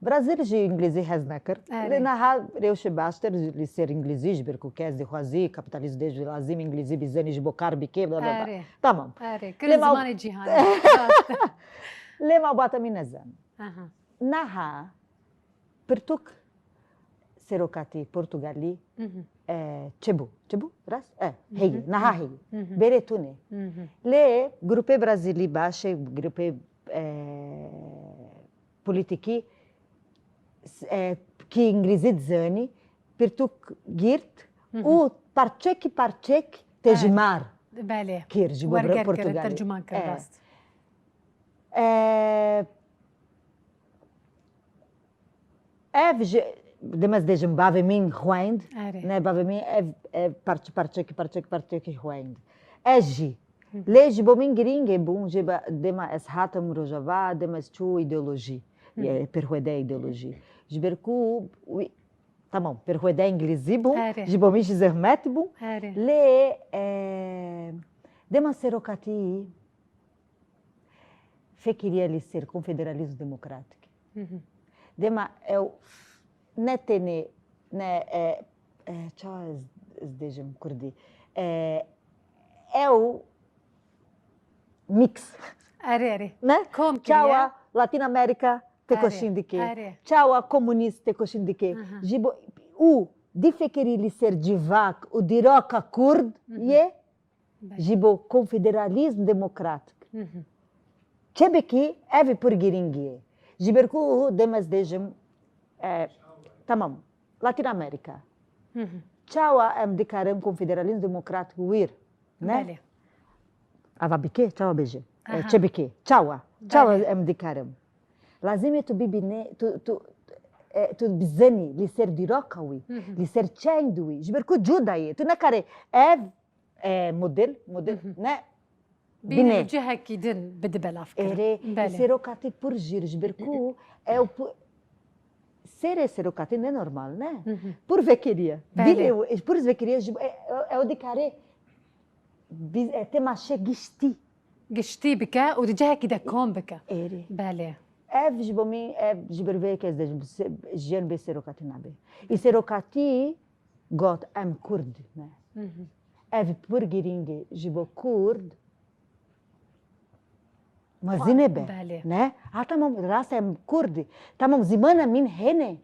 Brazîl jî îngilîzî hez nekir. Erê. Lê niha rewşê baştir li ser îngilîzî, ji ber ku kes dixwazî kapîtalîst bê, lazim îngilîzî bizanî ji bo kar bike, bla, bla, bla. Erê. Tamam. Erê. Kirin zimanê cîhanê. Lê malbata min nezanî. Aha. Niha pirtûk serokatî Portugalî, e, çi bû? Çi bû? Rast? E, heye. Niha heye. Berê tune. Lê grûpê Brazîlî baş e, grûpê, e, polîtîkî, s-, e, kî îngilîzî dizanî, pirtûk girt û parçekî parçek te ji mar Belê. Kir ji bo Werger kir, Portugalî. Tercûman kir, e, rast. E, ev ji, dema ez dêjim bavê min xwend, Erê. ne bavê min ev, ev parçe, parçekî, parçekî, parçekî xwend. Ez jî. Lê ji bo min girîng e bûn, ji ba-, dema ez hatim Rojava, dema ez çû îdeolojî, ye, perxwede îdeolojî. Ji ber ku wî, tamam, perxwede îngilîzî bû, Erê. ji bo min jî zehmet bû. Erê. Lê, e, dema serokatî fekiriye li ser konfederalîzm demokratîk. Dema ew ne tenê, ne, e, e, ça ez, ez dêjim kurdî. E, ew mix. Erê, erê. Ne? Kom kiriye. Çawa Latin Amerika têkoşîn dike. Erê. Çawa komunîst têkoşîn dike. Aha. Ji bo û dî fekirî li ser civak û dîroka kurd ye. Belê. Ji bo konfederalîzm demokratîk. Çebekî ev ê pir girîngî ye. Ji ber ku dem ez dêjim, e, tamam, Latin Amerika. Çawa em dikarin konfederalîzm demokratîk wir, ne? Belê. Ava bike, çawa bêje? E, Aha. çebekî, çawa? Çawa Belê. em dikarin? Lazim e tu bibîne, tu, tu, e, tu bizenî li ser dîroka wî, li ser çend wî. Ji ber ku cuda ye. Tu nekarê ev e, model, model, ne? Bîne. Bîne cihekî din bidi belavkirin. Erê, Belê. serokatî pir jîr ji ber ku ew pu-, serê serokatî ne normal, ne? Pir vekeriye. Belê. Bîne, pir vekeriye ji, e, e, ew dikarê biz, e, temaşe giştî. Giştî bike û di cihekî de kom bike. Erê. Belê. Ev ji bo min, ev ji ber vê yekê ez dêjim, se-, jiyan bê serokatî nabe. Î serokatî got, em Kurd ne. Ev pir girîng e ji bo Kurd mezin e be. Belê. Ne? Ha, tamam, rast em Kurd. Tamam, zimana min hene.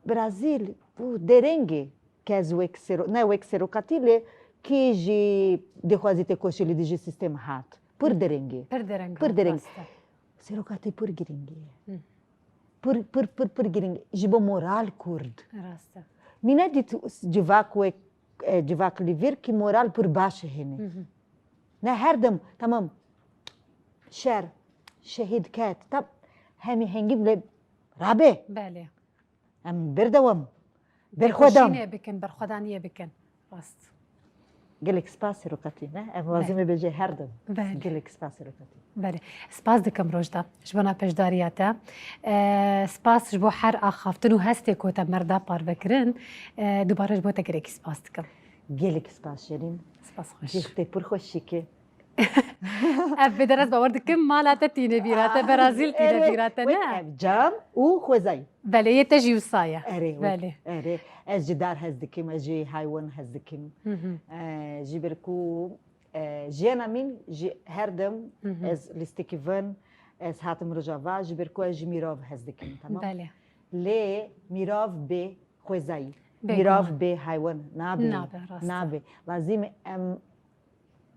Brazîl, bu dereng e. Kes wek sero-, ne wek serokatî lê kî jî dixwazî têkoşî li dijî sîstem hat. Pir dereng e. Pir dereng Pir hat, dereng. rast e. Serokatî pir girîng e. Pir, pir, pir, pir girîng. Ji bo moral Kurd. Rast e. Min nedît civak wek, e, civak li vir ki moral pir baş hene. Ne her dem, tamam, şer, şehîd ket, tam hemî hengî bile rabe. Belê. Em berdewam. Berxwedam. Têkoşînê bikin, berxwedaniyê bikin. Rast. Gelek spas serokatî, ne? Em lazim e bêje her dem. Belê. Gelek spas serokatî. Belê. Spas dikim Rojda ji bona beşdariya te. E, spas ji bo her axaftin û hestê ku te mer da parve kirin. E, dubare ji bo te gelekî spas dikim. Gelek spas Şerîn. Spas xweş. Cih te pir xweş şike. Ev bêder ez bawer dikim mala te tîne bîra te, Berazîl tîne bîra te, ne? Ev cam û xwezayî. Belê, yê te jî wisa ye. Erê, wek, Belê. erê. Ez ji dar hez dikim, ez ji haywan hez dikim. Hı hı. E, ji ber ku, e, jiyana min ji her dem Hı hı. ez lîstikî vin, ez hatim Rojava, ji ber ku ez ji mîrov hez dikim, tamam? Belê. Lê mîrov bê xwezayî. Bêguman. Mîrav bê heywan nabe. Nabe, rast e. Nabe. Lazim e em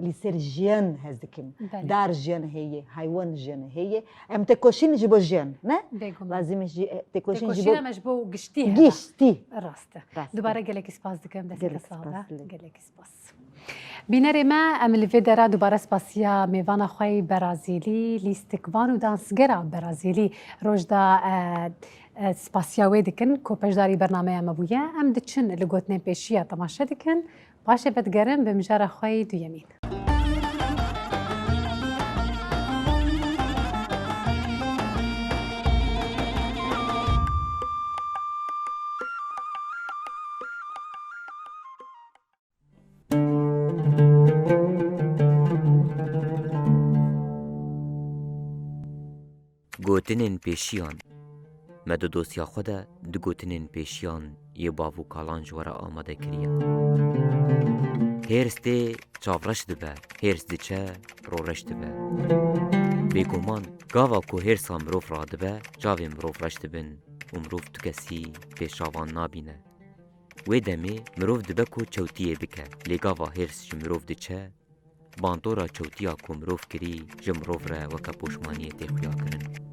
li ser jiyan hez dikin. Belê. Dar jiyan heye, heywan jiyan heye. Em têkoşîn ji bo jiyan, ne? Bêguman. Lazim e jî, e, têkoşîn ji bo Têkoşîna me ji bo giştî hebe. Giştî. Rast e. Rast e. Dubare gelekî spas dikim, desteke Gelek sağ spas be. dilê. Gelekî spas. Bînerê me, em li vê dera dubare spasiya mêvana xwe yî Berazîlî, lîstikvan û dansgera Berazîlî Rojda, e, e, spasiya wê dikin ku beşdarî bernameya me bûye. Em diçin li gotinên pêşiya temaşe dikin. Paşê vedigerin bi mijara xwe yî duyemîn. Gotinên pêşiyan. Me di dosya xwe de du gotinên pêşiyan yê bav û kalan ji we re amade kiriye. Hêrs tê, çavreş dibe, hêrs diçe, roreş dibe. Bêguman, gava ku hêrsa mirov radibe, çavê mirov reş dibin û mirov tu kesî pêşavan nabîne. Wê demê mirov dibe ku çewtiyê bike, lê gava hêrs ji mirov diçe, bandora çewtiya ku mirov kirî ji mirov re weke poşmaniyê tê xuyakirin.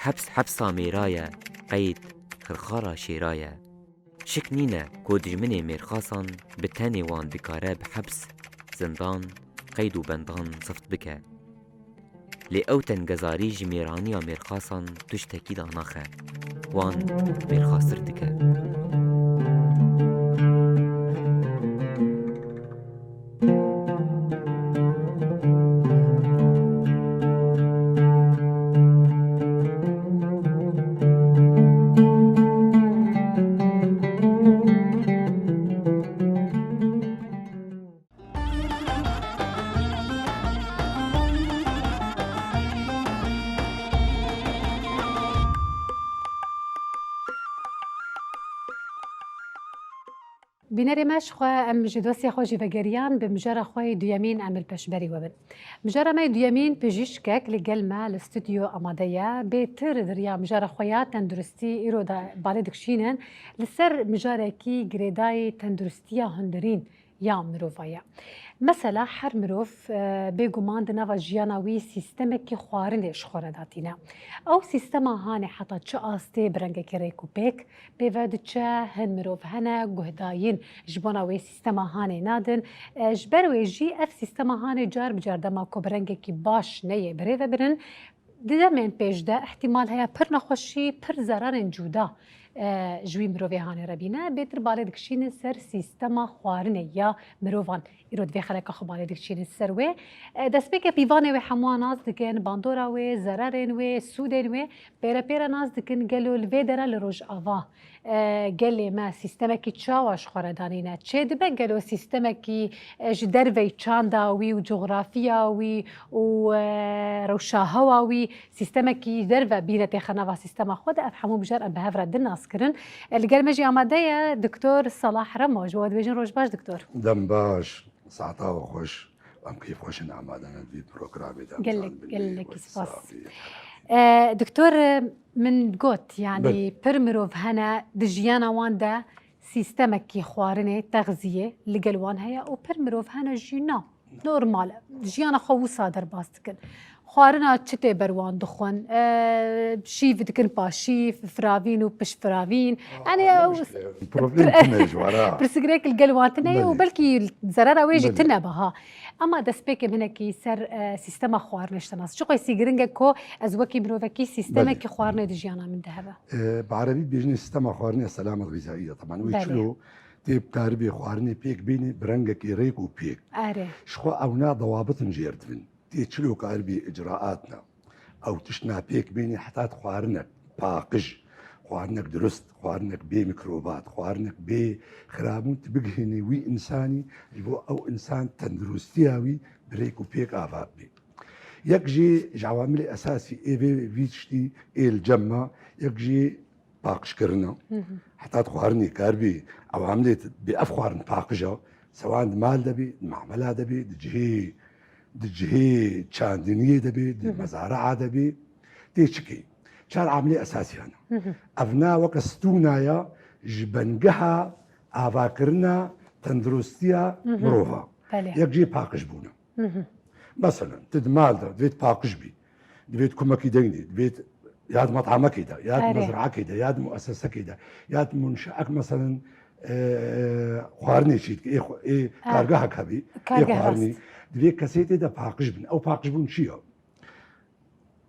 Heps hepsa mêra ye, qeyd xirxara şêra ye. Şik nîne ku dijminê mêrxasan bi tenê wan dikare bi heps, zindan, qeyd û bendan zift bike. Lê ew tengezarî ji mêraniya mêrxasan tiştekî danaxe. Wan mêrxastir dike. Bînerê me, ji xwe em ji dosya xwe jî vegeriyan, bi mijara xwe yê duyemîn em li pêşberî we bin. Mijara me yê duyemîn pijîşkek li gel me li stûdyo amade ye. Bêtir di riya mijara xwe ya tenduristî îro de balê dikişînin, li ser mijarekî girêdayî tenduristiya hundirîn ya mirova ye. Mesela her mirov, e, bêguman di nava jiyana wî sîstemekî xwarinê ji xwe re datîne. Ew sîstema hanê heta çi astê bi rengekî rêk û pêk pê ve diçe, hin mirov hene guhdayîn ji bona wê sîstema hanê nadin. E, ji ber wê jî ev sîstema hanê car bi car dema ku bi rengekî baş neyê birêve birin, Di demên pêş de îhtîmal heye pir nexweşî, pir zerarên cuda, e, ji wî mirovê hanê re bîne. Bêtir balê dikişînin ser sîstema xwarinê ya mirovan. Îro di vê xeleka xwe balê dikişînin ser wê. E, destpêke pîvanê wê hemû nas dikin, bandora wê, zerarên wê, sûdên wê. Pêre pêre nas dikin, gelo li vê dera li Rojava e, gelê me sîstemekî çawa ji xwe re danîne? Çêdibe gelo sîstemekî, e, ji dervey çanda wî û coxrafiya wî û, e, rewşa hewa wî sîstemekî ji derve bîne têxe nava sîstema xwe de? Ev hemû mijar em bi hev re din nas kirin. E, li gel me jî amade ye Doktor Salah Remo. Ji bo we dibêjin roj baş Doktor. Dem baş. Saeta we xweş. Em kêfxweş in amade ne di vî programê de. Gelek, gelekî spas. E, Doktor, min got, yanî pir mirov hene di jiyana wan de sîstemekî xwarinê, texziyê li gel wan heye û pir mirov hene jî na. Normal e. Jiyana xwe wisa derbas dikin. Xwarina çi tê ber wan dixwin? E, şîv dikin paşîv, firavîn û piştfiravîn. Yanî ew problem tune ji we re. Pirsgirêk li gel wan tune ye û belkî zerara wê jî tune be ha. Ama destpêkê min hinekî ser, e, sîstema xwarinê ji te nas. Çi qasî giring e ku ez wekî mirovekî sîstemekî xwarinê di jiyana min de hebe. E, bi erebî dibêjin sîstema xwarinê selamet xîzayî ye. Teban wê çilo tê bi karibê xwarinê pêk bînî bi rengekî rêk û pêk. Erê. Ji xwe ew na dewabit in jêr dibin. Tê çilo karibî icraat ne. Ew tişt na pêk bînî heta xwarinek paqij, xwarinek dirust, xwarinek bê mîkrobat, xwarinek bê xirabûn tu bigihînî wî însanî, ji bo ew însan tenduristiya wî bi rêk û pêk ava bê. Yek jî ji ewamilê esasî ê vê vî tiştî ê li cem me, yek jî paqijkirina. Heta di xwarinê kar bî, ewamilê bi ev xwarin paqij e, sewan di mal de bî, di mamela de bî, di cihê, di cihê çandiniyê de bî, di mezaraa de bî, tê çikê. Çar amilê esasî hene. Ev na weke stûna ya ji bengeha avakirina tenduristiya mirova. Belê. Yek jî paqijbûn e. Meselen, tu di mal de divêt paqij bî, divêt kumekî deynî, divêt ya di metamekê de, ya di mezraekê de, ya di muesesekê de, ya di munşeek, meselen, e, xwarinê çî dike, ê xwe-, ê kargehek hebî, ê xwarinê, divê kesê tê de paqij bin. Ew paqijbûn çi ye?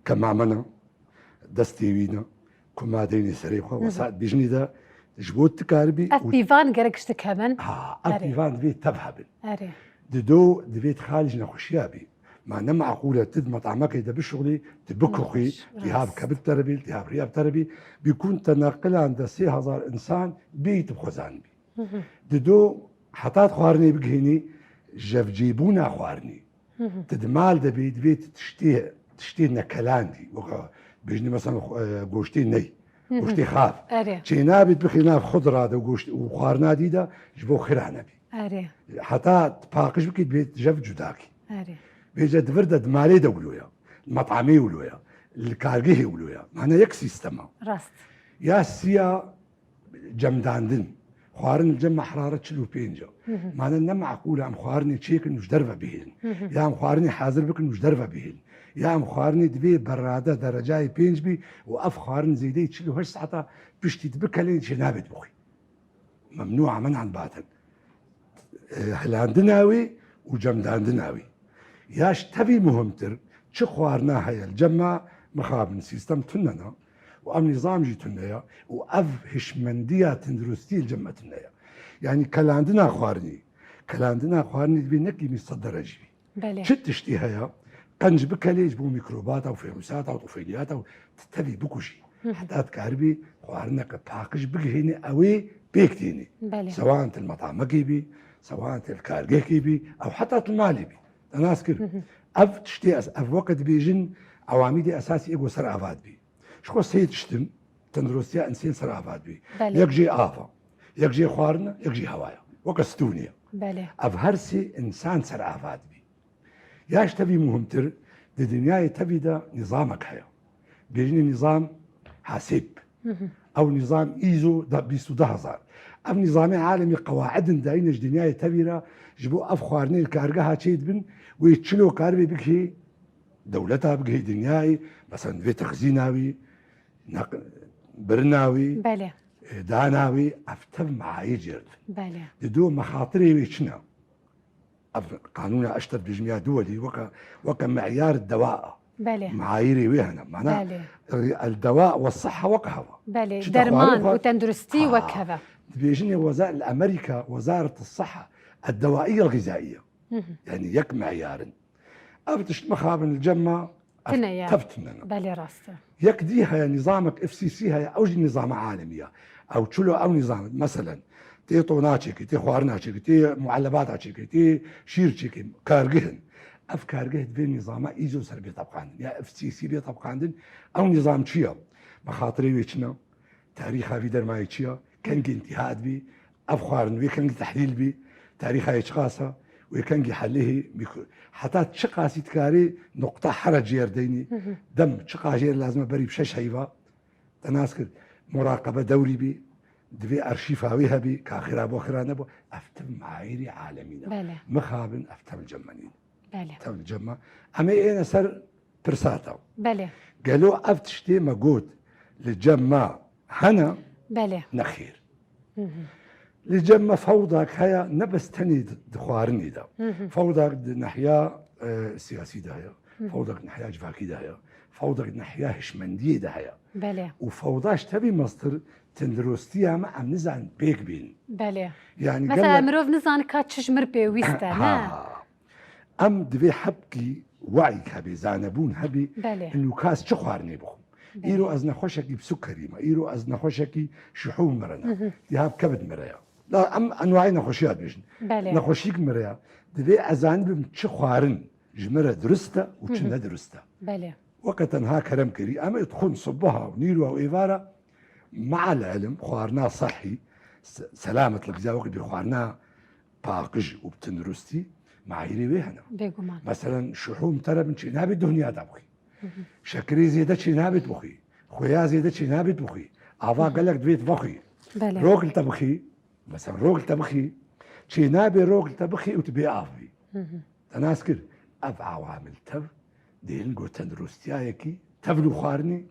Kemamena, destê wî ne, ku ma deynê serê xwe, wesa dijnî de, ji bo tu karibî. Ev pîvan gerek ji tu kevin. Ha, ev pîvan divê tev hebin. Erê. Di do divê tu xalî ji nexweşiya bî. Ma ne meqûl e tu di metamekê de bişuxlî, tu bikuxî, tîha bi kebid te re bî, tîha bi riya te re bî. Bîkûn te neqilan de sê hezar însan bêyî tu bi xwe zanibî. Dido heta di xwarinê bigihînî, jevcîbûna xwarinê. Ti di mal de bî, divê tu tiştê tiştê nekelandî, weka bêjinî mesela, e, goştê ney, goştê xav. Erê. Çênabê bixî nav xudra de û goşt û xwarina dî de ji bo xira nebî. Erê. Heta paqij bikî dibê jev cudakî. Erê. Bêje di vir de di malê de wilo ya. Li metamê wilo ya. Li kargehê wilo ya. Mane yek sîstema. Rast. Ya siya cemdandin. Xwarin li cem me heraret çil û pênc e. Mane ne meqûl e em xwarinê çêkin û ji derve bihêlin. Ya em xwarinê hazir bikin û ji derve bihêlin. Ya em xwarinê divê berrade derecayê pênc bî û ev xwarin zêdeyî çil û heşt saeta piştî dibikelê çênabê dibixwî. Memnûa men'an batin. E, hilandina wê û cemdandina wê. Ya ji tevî muhimtir, çi xwarina heye li cem me, mixabin sîstem tune ne û ev nîzam jî tune ye û ev hişmendiya tenduristî li cem me tune ye. Yanî kelandina xwarinê, kelandina xwarinê divê nekî sed derecî bî. Belê. Çi tiştî heye, qenc bikelê ji bo mîkrobata û fêrûsata û tufêliyata û tevî bikujî. Heta dikaribî xwarineke paqij bigihînî, ew ê pêk tînî. Belê. Sewan til metamekê bî, sewan til kargehkê bî, ew heta til malê bî. Te nas kir. Ev tiştê ez, ev weke dibêjin, ewamîdê esasî ê ku ser ava dibî. Ji xwe sê tiştin, tenduristiya insên ser ava dibî. Belê. Yek jê av e, yek jê xwarin e, yek jî hewa ye. Weke stûnê ye. Belê. Ev her sê insan ser ava dibî. Ya ji tevî muhimtir, di dinyayê tevî de nîzamek heye. Bêjinê nîzam hasêb. Ew nîzam îzo da bîst û du hezar. Ev nîzamê alemî qewaidin dayîne ji dinyayê tevî re ji bo ev xwarinê li kargeha çêdibin, wê çilo karibê bigihê dewleta, bigihê dinyayê, mesela divê texzîna wî, neq-, birina wî, Belê. e, dana wî, ev tev meayîr cêr dibin. Belê. Di do mexatirê wê çi ne? Ev qanûna eşter dijmiya duwelî weke, weke meyar dewa a. Belê. Meayîrê wê hene. Mana Belê. el dewa we siha weke heva. Belê. Çi te Derman xwarê xwar-, û tenduristî Ha. wek heve. Dibêjinê weza-, li Amerîka Wezaret Siha el dewaiye el xizaiye. Yanî yek meyar in. Ev tişt mixabin li cem me, ev Tune ye. tev tune ne. Belê rast e. Yek dî heye, nîzamek F C C heye, ew jî nîzama alemî ye. Ew çilo ew nîzam, meselen, tê tona çêkê, tê xwarina çêkê, tê muelebata çêkê, tê şîr çêkê, kargeh in. Ev kargeh divê nîzama îzo ser bê tebqandin. Ya F C C bê tebqandin, ew nîzam çi ye? Mexatirê wê çi ne? Tarîxa vî dermayê çi ye? Kengî întîha dibî? Ev xwarin wê kengî tehlîl bî? Tarîxayê çiqas e? Wê kengî helihê? Mîkro-, heta çiqasî dikarê nuqta here cêr deynî? Dem çiqas jêr lazim e berî bi şeş heyva? Te nas kir. Muraqebe dewrî bî? Divê arşîfa wê hebî? Ka xira bo xira nebo? Ev tim meayîrî alemî ne. Belê. Mixabin ev tev li cem me nîn. Belê. Tev li cem me. Em ê êne ser pirsa te. Belê. Gelo ev tiştê me got li cem me hene? Belê. Nexêr. Li cem me fewdak heye, ne bes tenê di, di xwarinê de. Fewdak di nehiya, e, siyasî de heye. Fewdak nehiya civakî de heye. Fewdak nehiya hişmendiyê de heye. Belê. Û fewda ji tevî mestir tenduristiya me em nizanin pêk bên. Belê. Yani Mesela gelek mirov nizane ka çi ji mir pêwîst e, ne? Ha. Em divê hebkî we'yîk hebê, zanebûn hebê, Belê. Inu kas çi xwarinê bixwim. Belê. Îro ez nexweşekî bi sukerî me, îro ez nexweşekî şihûm mire ne. Diha bi kebid mire ya. Da em enwayê nexweşiya dibêjin. Belê. Nexweşîk mire ya. Divê ez zanibim çi xwarin ji me re dirust e û çi ne dirust e. Belê. Weke tenha kerem kirî, em ê dixwin sibiha û nîrwa û êvara, me'al ilim, xwarina sehî, se-, selamet li giza wekî bî xwarina paqij û bi tenduristî, meayîrê wê hene. Bêguman. Meselen, şihûm te re bin çênabê duhniya de bixwî. Şekirê zêde çênabê bixwî. Xwêya zêde çênabê bixwî. Ava gelek divê vexwî. Belê. Rok li te bixî. Mesela rok li te bixî. Çênabê rok li te bixî û tu bê av bî. Te nas kir. Ev awamil tev dêrin got tenduristiyayekî tev li xwarinê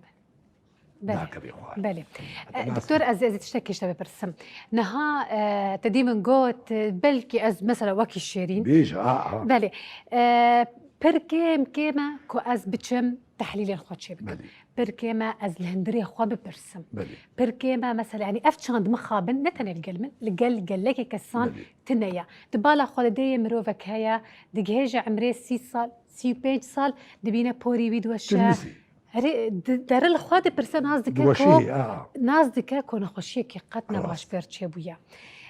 Belê. Nakevê xwarin. Belê. Heta E, nas Doktor, kir. ez, ez ê tiştekî ji te bipirsim. Niha, e, te dî min got, e, belkî ez mesela wekî Şêrîn. Bêje, a, a. Belê. E, pir kêm kêm e ku ez biçim tehlîlên xwe çêbikim. Belê. Pir kêm e ez li hundirê xwe bipirsim. Belê. Pir kêm e mesela, yanî ev çand mixabin ne tenê li gel min, li gel gelekê kesan Belê. tune ye. Di bala xwe de dê yê mirovek heye, digihêje emrê sî sal, sî û pênc sal, dibîne porî wî diweşe. Tundisî. Herî di-, deri li xwe dipirse, nas dike Diweşî, ku, a. nas dike ku nexweşiyekî qet ne Rast. baş pêr çêbûye.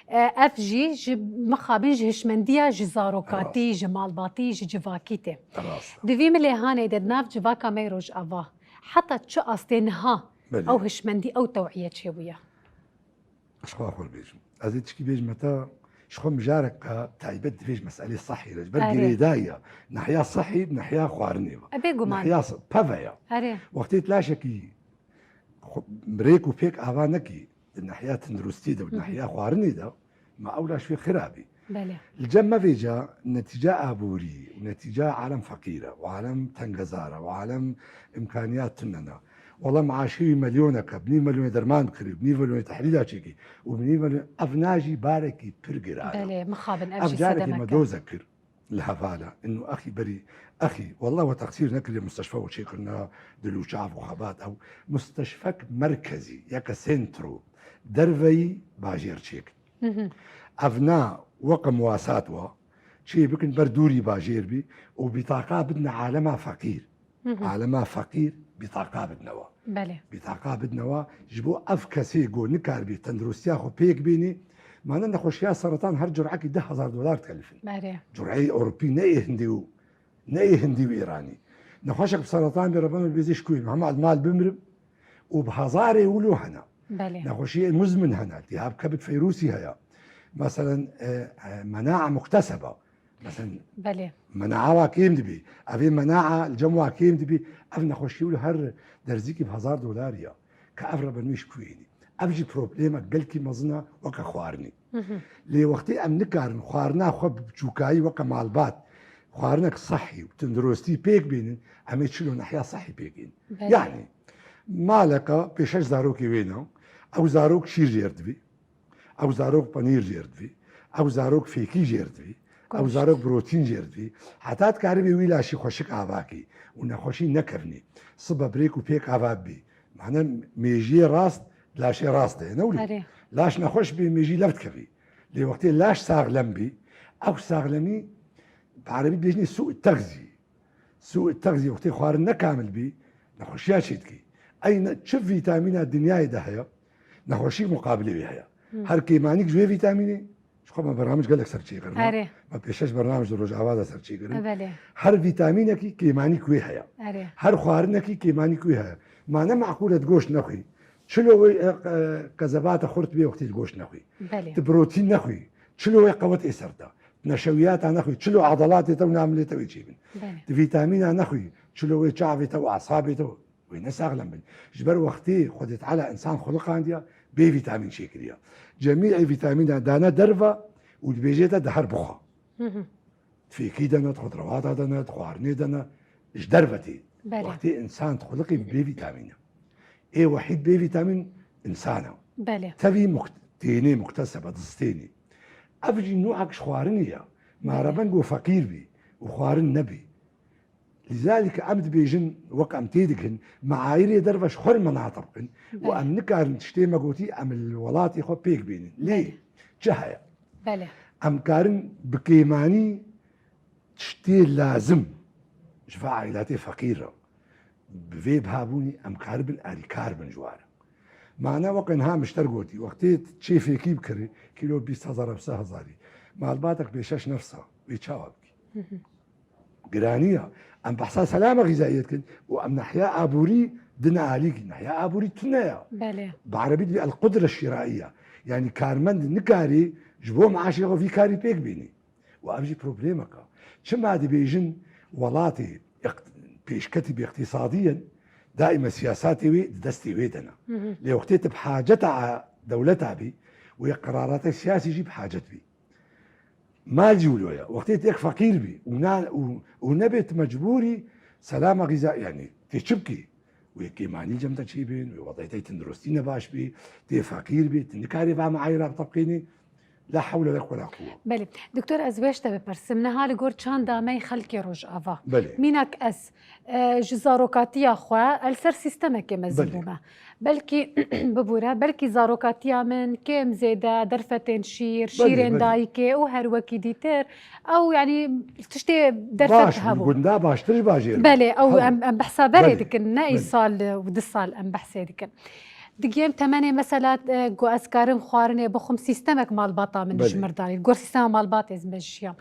E, ev jî ji mixabin ji hişmendiya ji zarokatî, Rast. ji malbatî, ji civakî tê. Rast. Di vî milêhanê de di nav civaka me yê Rojava heta çi astê niha Belê. ew hişmendî, ew tew'iye çêbûye? Ez xwe xwe bêjim. Ez ê tişkî bêjim heta ji xwe mijareka taybet divê ji meselê sehî re. Ji ber Erê. girêdayî ya. Nehiya sehî, nehiya xwarinê ve. E, bêguman. Nehiya se-, peve ya. Erê. Wextê tu laşekî xwe-, rêk û pêk ava nekî, di nehiya tenduristî de û Hı hı. nehiya xwarinê de, ma ew laş wê xirabî. Belê. Li cem me vêca netîca aborî û netîca alem feqîr e û alem tengezar e û alem imkaniyat tune ne. Wela meaşê wî milyoneke, bi nîv milyonê derman dikirî, bi nîv milyonê tehlîla çêkî û bi nîv milyon, ev na jî barekî pir giran e. Belê, mixabin, ev Ev jî carekî sedemeke. me doze kir li hevala. Inu exî berî, exî, wela we teqsîr nekiriye musteşfa û çêkirina dil û çav û xebat ew. Musteşfek merkezî, yeke sentro, derveyî bajêr çêk. Hı hı. Ev na weke muwasat wa, çê bikin ber dûrî bajêr bî û bîtaqa bidine alema feqîr. Hı hı. Alema feqîr bîtaqa bidine wa. Belê. Bîtaqa bidine wa, ji bo ev kesê ku nikaribî tenduristiya xwe pêk bînî, mane nexweşiya seretan her curekî deh hezar dolar dikelifin. Belê. Cureyê Ewropî ne ê Hindî û, ne ê Hindî û Îranî. Nexweşek bi seretan bê, Rebana bêzê ji ku yê, hema ez mal bimirim û bi hezarê wilo hene. Belê. Nexweşiyê muzmin hene, iltihab kebid feyrûsî heye. Meselen, e, e, menaa mukteseba. Meselen, Belê. menaa wa kêm dibî. Evê menaa li cem wa kêm dibî. Ev nexweşî wilo her derzîkî bi hezar dolar ya. Ke ev rebe nû ji ku yênî. Ev jî problemek gelkî mezin e weke xwarinê. Hı hı. Lê wextê em nikarin xwarina xwe bi biçûkayî weke malbat, xwarinek sehî û tenduristî pêk bînin, em ê çilo nehiya sehî pêk ên. Belê. Yanî, maleka pêşeş zarokê wê ne, ew zarok şîr jêr dibî, ew zarok penîr jêr dibî, ew zarok fêkî jêr dibî, ew Goşt. zarok protîn jêr dibî. Heta dikaribî wî laşî xweşik ava kî û nexweşî nekevnî. Sibe bi rêk û pêk ava bibî. Mane mêjiyê rast, laşê rast de ye, ne wilo? Erê. Laş nexweş bê, mêjî lev dikevî. Lê wextê laş saxlem bî, ew saxlemî bi erebî dibêjinê sû texzî. Sû texzî wextê xwarin ne kamil bî, nexweşiya çê dikî. Ey ne, çi vîtamîna dinyayê de heye, nexweşî muqabilê wê heye. Hı. Her kêmanîk ji wê vîtamînê, ji xwe me bernamij gelek ser çêkirin. Erê. Me pêşeş bernamij di Rojava de ser çêkirin. E, belê. Her vîtamînekî kêmanîk wê heye. Erê. Her xwarinekî kêmanîk wê heye. Ma ne meqûl e tu goşt nexwî. Çilo wê, e, e, qezebata xurt bê wextê tu goşt nexwî. Belê. Tu protîn nexwî. Çilo wê qewet ê ser te. Neşewiyata nexwî. Çilo edelatê te û namilê te wê çêbin. Belê. Tu vîtamîna nexwî. Çilo wê çavê te û esabê te wê ne saxlem bin. Ji ber wextê Xwedê Teala însan xuliqandiya, bê vîtamîn çêkiriya. Cemî ê vîtamîna dane derve û dibêje te di her bixwe. Hı hı. Fêkî de ne, di xudrewata de ne, di xwarinê de ne, ji derve tê. Belê. Wextê însan dixuliqî bi bê vîtamîn e. Ê wehîd bê vîtamîn însan e. Belê. Tevî muxt-, tênê, muktesebe, diztênê. Ev jî nûek ji xwarinê ye. Belê. Mare ben ku feqîr bî û xwarin nebî. Lizalîk em dibêjin, wek em têdikin, meayirê derve ji xwe re me natebiqin û Belê. em nikarin tiştê me gotî em li welatê xwe pêk bînin. Lê Belê. çi heye? Belê. Em karin bi kêmanî tiştê lazim ji va aîlatê feqîr re bi vê bihabûnî em karibin alîkar bin ji wan re. Mane weke niha min ji te re gotî, wextê çê fêkî bikirî, kîlo bîst hezar e, bi sê hezarî. Malbatek pê şeş nefsa, wê çawa bikî? Hı hı. Giranî ya. Em behsa selama xîzayiyê dikin û em nehiya aborî dine alîkî. Nehiya aborî tune ya. Belê. Bi erebî dibê el-qudre şîraiye. Yanî karmend nikarî ji bo meaşê xwe vî karî pêk bînî. Û ev jî problemek e. Çima dibêjin welatê iq-, pêşketî bi iqtîsadiyen, daîme siyasatê wê di destê wê de ne. Hı hı. Lê wextê tu bi haceta a dewleta bî, wê qerarata siyasî jî bi hacet bî. Mal jî wilo ye. Wextê tu yek feqîr bî û na-, û, û nebê tu mecbûrî selama xîza, yanî tê çi bikî? Wê kêmanî cem te çêbin, wê wezîfeyê tenduristî ne baş bî, tê feqîr bî, tu nikarî va meayîra bitebiqînî. La hewle ve la quwwete. Belê. Doktor, ez wê ji te bipirsim. Niha li gor çanda me yê xelkê Rojava. Belê. Mînak ez, e, ji zarokatiya xwe el ser sîstemekê mezin Belê. bûme. Belkî, bibûre, belkî zarokatiya min kêm zêde derfetên şîr, Belê, şîrên belê. dayikê û her wekî dîtir. Ew, yanî, tiştê derfet Baş, hebû. gunda baştir ji bajêr. Belê, ew Hebû. em, em behsa berê Belê, dikin, ne belê. îsal û du sal em behsê dikin. Digêm temenê mesela, e, ku ez karim xwarinê bixwim, sîstemek malbata min ji Belê. Mir danî. Gor sîstema malbatê ez mejiyam.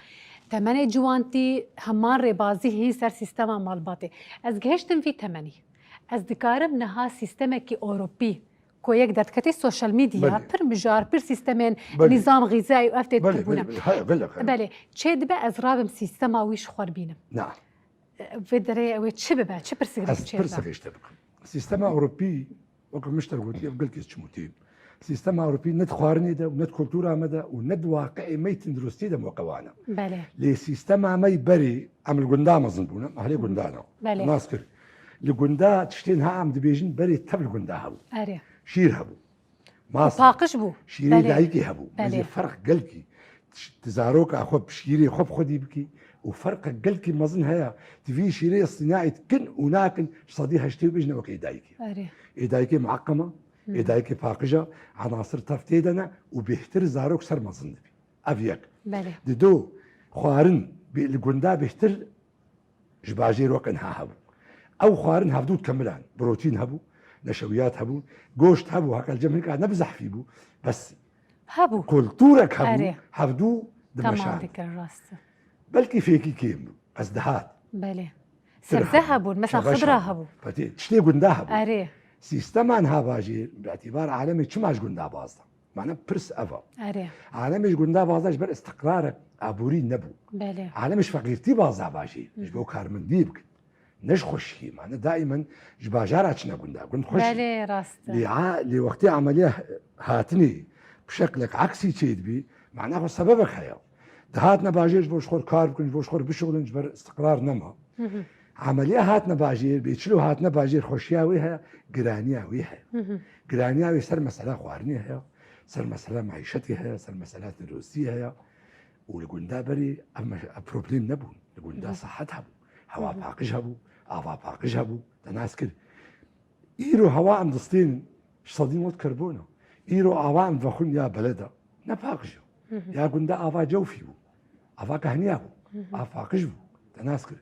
Temenê ciwantî heman rêbazî hîn ser sîstema malbatê. Ez gihiştim vî temenî. Ez dikarim niha sîstemekî Ewropî ku yek derdiketî sosyal medya, Belê. Pir mijar, pir sîstemên Belê. Nîzam xîzayî û ev tê Belê, dikirbûne. Belê, belê. Haya, gelek, haya. Belê. Çê dibe ez rabim sîstema wî ji xwe bînim. Na. Vê derê ew ê çi bibe? Çi pirsgirêk çê bibe? Ez pirsek ji te bikim. Sîstema Ewropî, weke min ji te re gotiye, ev gelkî çimûtî. Sîstema Ewropî ne di xwarinê de û ne di kultura me de û ne di waqiê me yê tenduristî de moqewan e. Belê. Lê sîstema me yê berê, em li gunda mezin bûne, em ahlê gunda ne. Belê. Nas kir. Li gunda tiştên ha em dibêjin berê tev li gunda hebû. Erê. Şîr hebû. Masa. Paqij bû. Şîrê Belê. Dayikê hebû. Belê. Mezê ferq gelkî. Ti zaroka xwe bi şîrê xwe bi xwedî bikî û ferqek gelkî mezin heye. Ti vî şîrê îstînaî dikin û nakin ji sedî heştê û pênc ne wekî ê dayikê. Erê. Ê dayikê mueqem e, Hı. Ê dayikê paqij e, enasir tev tê de ne û bêhtir zarok ser mezin dibî. Ev yek. Belê. Dido, xwarin bê-, li gunda bêhtir ji bajêr weke niha hebû. Ew xwarin hevdû dikemilan. Protîn hebû, neşewiyat hebû, goşt hebû, heqel cem hinka ne bi zehfî bû. Bes Hebû. Kulturek hebû, Erê. Hevdû dimeşand. Tamam dikir, rast e. Belkî fêkî kêm bû. Ez dihat. Belê. Sebze hebûn, mesela xidra hebû. Petê, tiştê gunda hebû. Erê. Sîstema niha bajêr, bi îtîbar alemê çima ji gunda bazda? Mane pirs ev e. Erê. Alemê ji gunda bazda ji ber îstiqrarek aborî nebû. Belê. Alemê ji feqîrtî bazda bajêr. Ji bo karmendî bikin. Ne ji xweşiyê, mane daîmen ji bajara çine gunda. Gund xweş. Belê, rast e. Lê a, lê wextê emeliya hatinê bi şeklek eksî çêdibî, mane xwe sebebek heye. Dihatine bajêr ji bo ji xwe kar bikin, ji bo ji xwe bişuxulin, ji ber îstiqrar nema. Hı hı. Emeliya hatine bajêr, bê çilo hatine bajêr, xweşiya wê heye, giraniya wê heye. Hı hı. Giraniya wê ser mesela xwarinê heye, ser mesela meîşetê heye, ser mesela tenduristiyê heye. Û li gunda berê ev meş-, ev problem nebûn. Li gunda Hı hı. Sehet hebû, hewa Hı hı. Paqij hebû, ava paqij hebû. Te nas kir. Îro hewa em distênin ji sedî nod karbon e. Îro ava em vexwin ya beled e. Ne paqij e. Hı hı. Ya gunda ava cewfî bû. Ava kehniya bû. Hı hı. Av paqij bû. Te nas kir.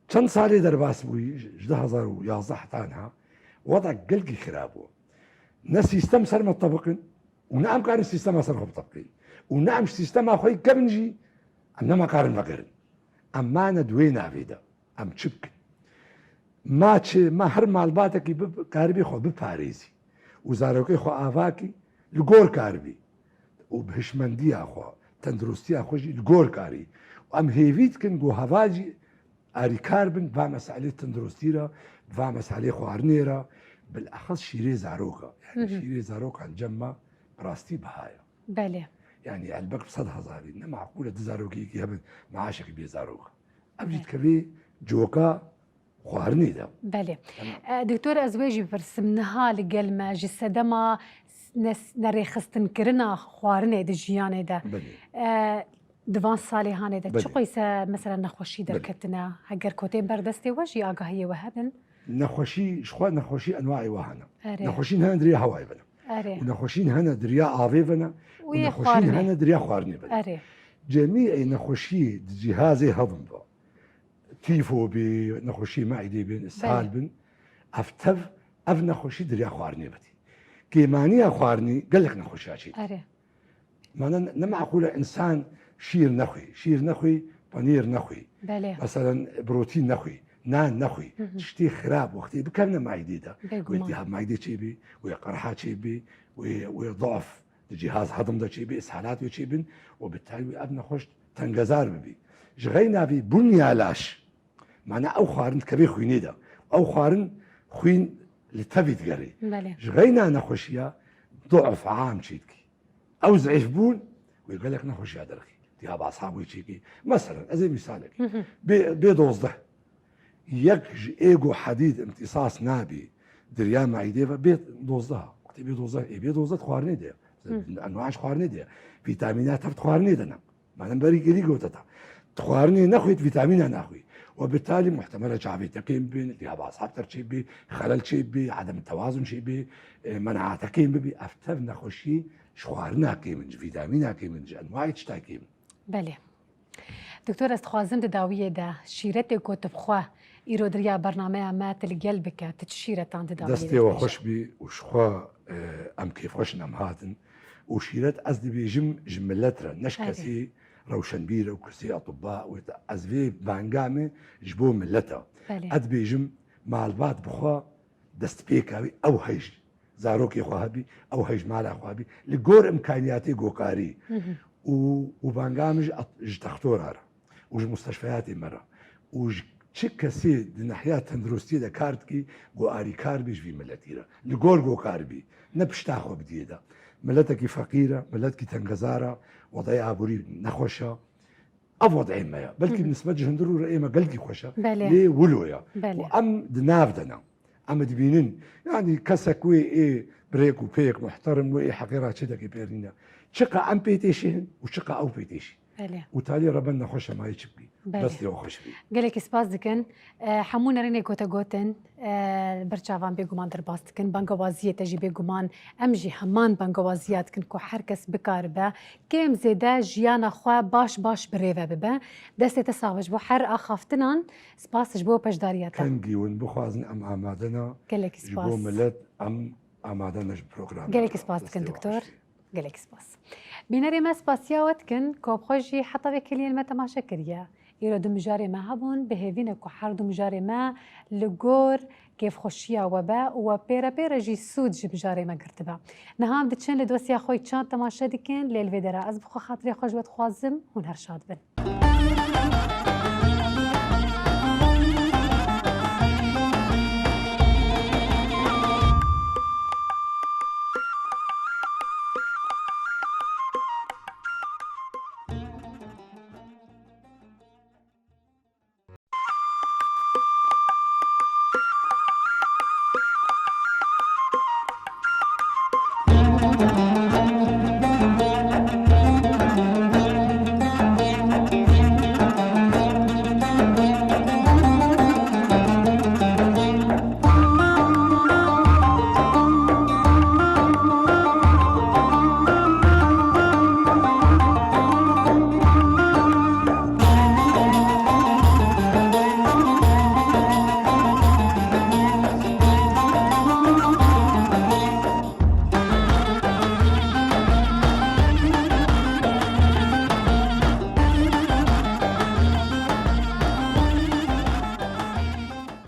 Çend salê derbas bûyî, ji du hezar û yazdeh heta niha, weda gelkî xirab bû. Ne sîstem ser me tebiqin û ne em karin sîstema ser xwe bitebiqin. Û ne em ji sîstema xwe yî kevin jî, em nema karin vegerin. Em mane di wê navê de. Em çi bikin? Ma çi, ma her malbatekî bi-, karibî xwe biparêzî û zarokê xwe avakî li gor karibî û bi hişmendiya xwe, tenduristiya xwe jî li gor karî. Û em hêvî dikin ku heval jî arîkar bin va meselê tenduristî re, va meselê xwarinê re, bilexis şîrê zaroka. Yani Hı hı. Şîrê zarokan cem me bi rastî biha ye. Belê. Yani elbet bi sed hezarî, ne maqûl e du zarokî yekî hebin, maaşekî bê zarok. Ev jî Belê. Dikevê coka xwarinê de. Belê. Tamam. E, doktor, ez wê jî bipirsim, niha li gel me ji sedema nes-, nerêxistinkirina xwarinê di jiyanê de. Belê. E, di van salê hanê de Belê. Çi qeyse mesela nexweşî Belê. Derketine? Heger ku tên ber destê we jî agahiyê we hebin? Nexweşî, ji xwe nexweşî enwaê we hene. Erê. Nexweşîn hene di riya hewayê ve ne. Erê. Û nexweşîn hene di riya avê ve ne. Û Û yê nexweşîn xwarinê. Hene di riya xwarinê ve ne. Erê. Cemî ê nexweşiyê di cihazê hedim ve. Tîfo bî, nexweşî meîdê bin, ishal Belê. Bin. Ev tev, ev nexweşî di riya xwarinê ve tî. Kêmaniya xwarinî gelek nexweşiya çê dikî. Erê. Mane ne, ne meqûl e însan şîr nexwî, şîr nexwî, penîr nexwî. Belê. Meselen, protîn nexwî, nan nexwî. Hı hı. Tiştê xirab wextê bikevne meîdê de. Bêguman. Wê iltihab meîdê çêbî, wê qerha çêbî, wê, wê daf di cihaz hedim de çêbî, ishalat wê çêbin û bi telî wê ev nexweş tengezar bibî. Ji xeyna vî bunya laş, mane ew xwarin dikevê xwînê de. Ew xwarin xwîn li tevî digerê. Belê. Ji xeyna nexweşiya du'f am çê dikî. Ew zeîf bûn, wê gelek nexweşiya derxî. Diya basa wê çêkî. Meselen, ez ê mîsalekî. Hı hı. Bê, bê dozdeh. Yek ji ê ku hedîd imtîsas nabî, di riya meîdê ve bê dozdeh. Wextê bê dozdeh, ê bê dozdeh di xwarinê de ye. Hı. Enwaş xwarinê de ye. Vîtamîna tev di xwarinê de ne. Mane berî gelî gote te. Tu xwarinê nexwît, vîtamîna naxwî. Ve bitalî muhtemel e çavê te kêm bin, iltihaba asab te çê bî, xelel çê bî, edem tewazun çê bî, e, menaate kêm bibî. Ev tev nexweşî ji xwarina kêm in, ji vîtamîna kêm in, ji enwayê tişta kêm in. Belê. Doktor, ez dixwazim di dawiyê de şîretê ku tu bi xwe Îro diriya bernameya me tu li gel bike, tu çi şîretan dida? Destê we xweş bî û ji xwe e, em kêfxweş in em hatin. Û şîret ez dibêjim ji millet re, ne ji kesî rewşenbîr û kesî etibba û ez vê banga me ji bo millet e. Ez dibêjim malbat bi xwe destpêka wî ew hej zarokê xwe hebî, ew hej mala xwe hebî, li gor imkaniyatê gokarî û û banga min ji, ji textora re û ji musteşfeyatê me re û ji çi kesî di nehiya tenduristiyê de kar dikî, ku arîkar bî ji vî miletî re. Li gor ku kar bî, ne pişta xwe bidiyê de. Miletekî feqîr e, miletekî tengezar e, wedeyê aborî nexweş e. Ev wedeyê me ye. Belkî bi nisbet ji hundir rû re ê me gelkî xweş e. Lê wilo ye. Û em di nav de ne. Em dibînin, yanî kesek wê ê birêk û pêk muhterim wê ê heqê ra çi dekê pêr nîne. Çiqa em pê têşî hin û çiqa ew pê têşî. Û talî reben nexweş e, mayê çi bikî. Destê we xweş bî. Gelekî spas dikin. E, hemû nerînê ku te gotin, e, ber çavan bêguman derbas dikin. Bangewaziyê te jî bêguman, em jî heman bangewaziya dikin ku her kes bikaribe kêm zêde jiyana xwe baş baş bi rê ve bibe. Destê te sax be ji bo her axaftinan. Spas ji bo beşdariya te. Kengî win bixwazin em amade ne. Gelekî spas. Ji bo milet em amade ne ji programê. Gelekî spas dikin doktor. Gelekî spas. Bînerê me spasiya we dikin ku bi xwe jî heta vê keliyên me temaşe kiriye. Îro du mijarê me hebûn, bi hêvî ne ku her du mijarê me li gor kêfxweşiya we be û we pêre pêre jî sûd ji mijarê me girtibe. Niha em diçin li dosya xwe çand temaşe dikin, lê li vê dera ez bi xwe xatirê xwe ji we dixwazim, hûn her şad bin.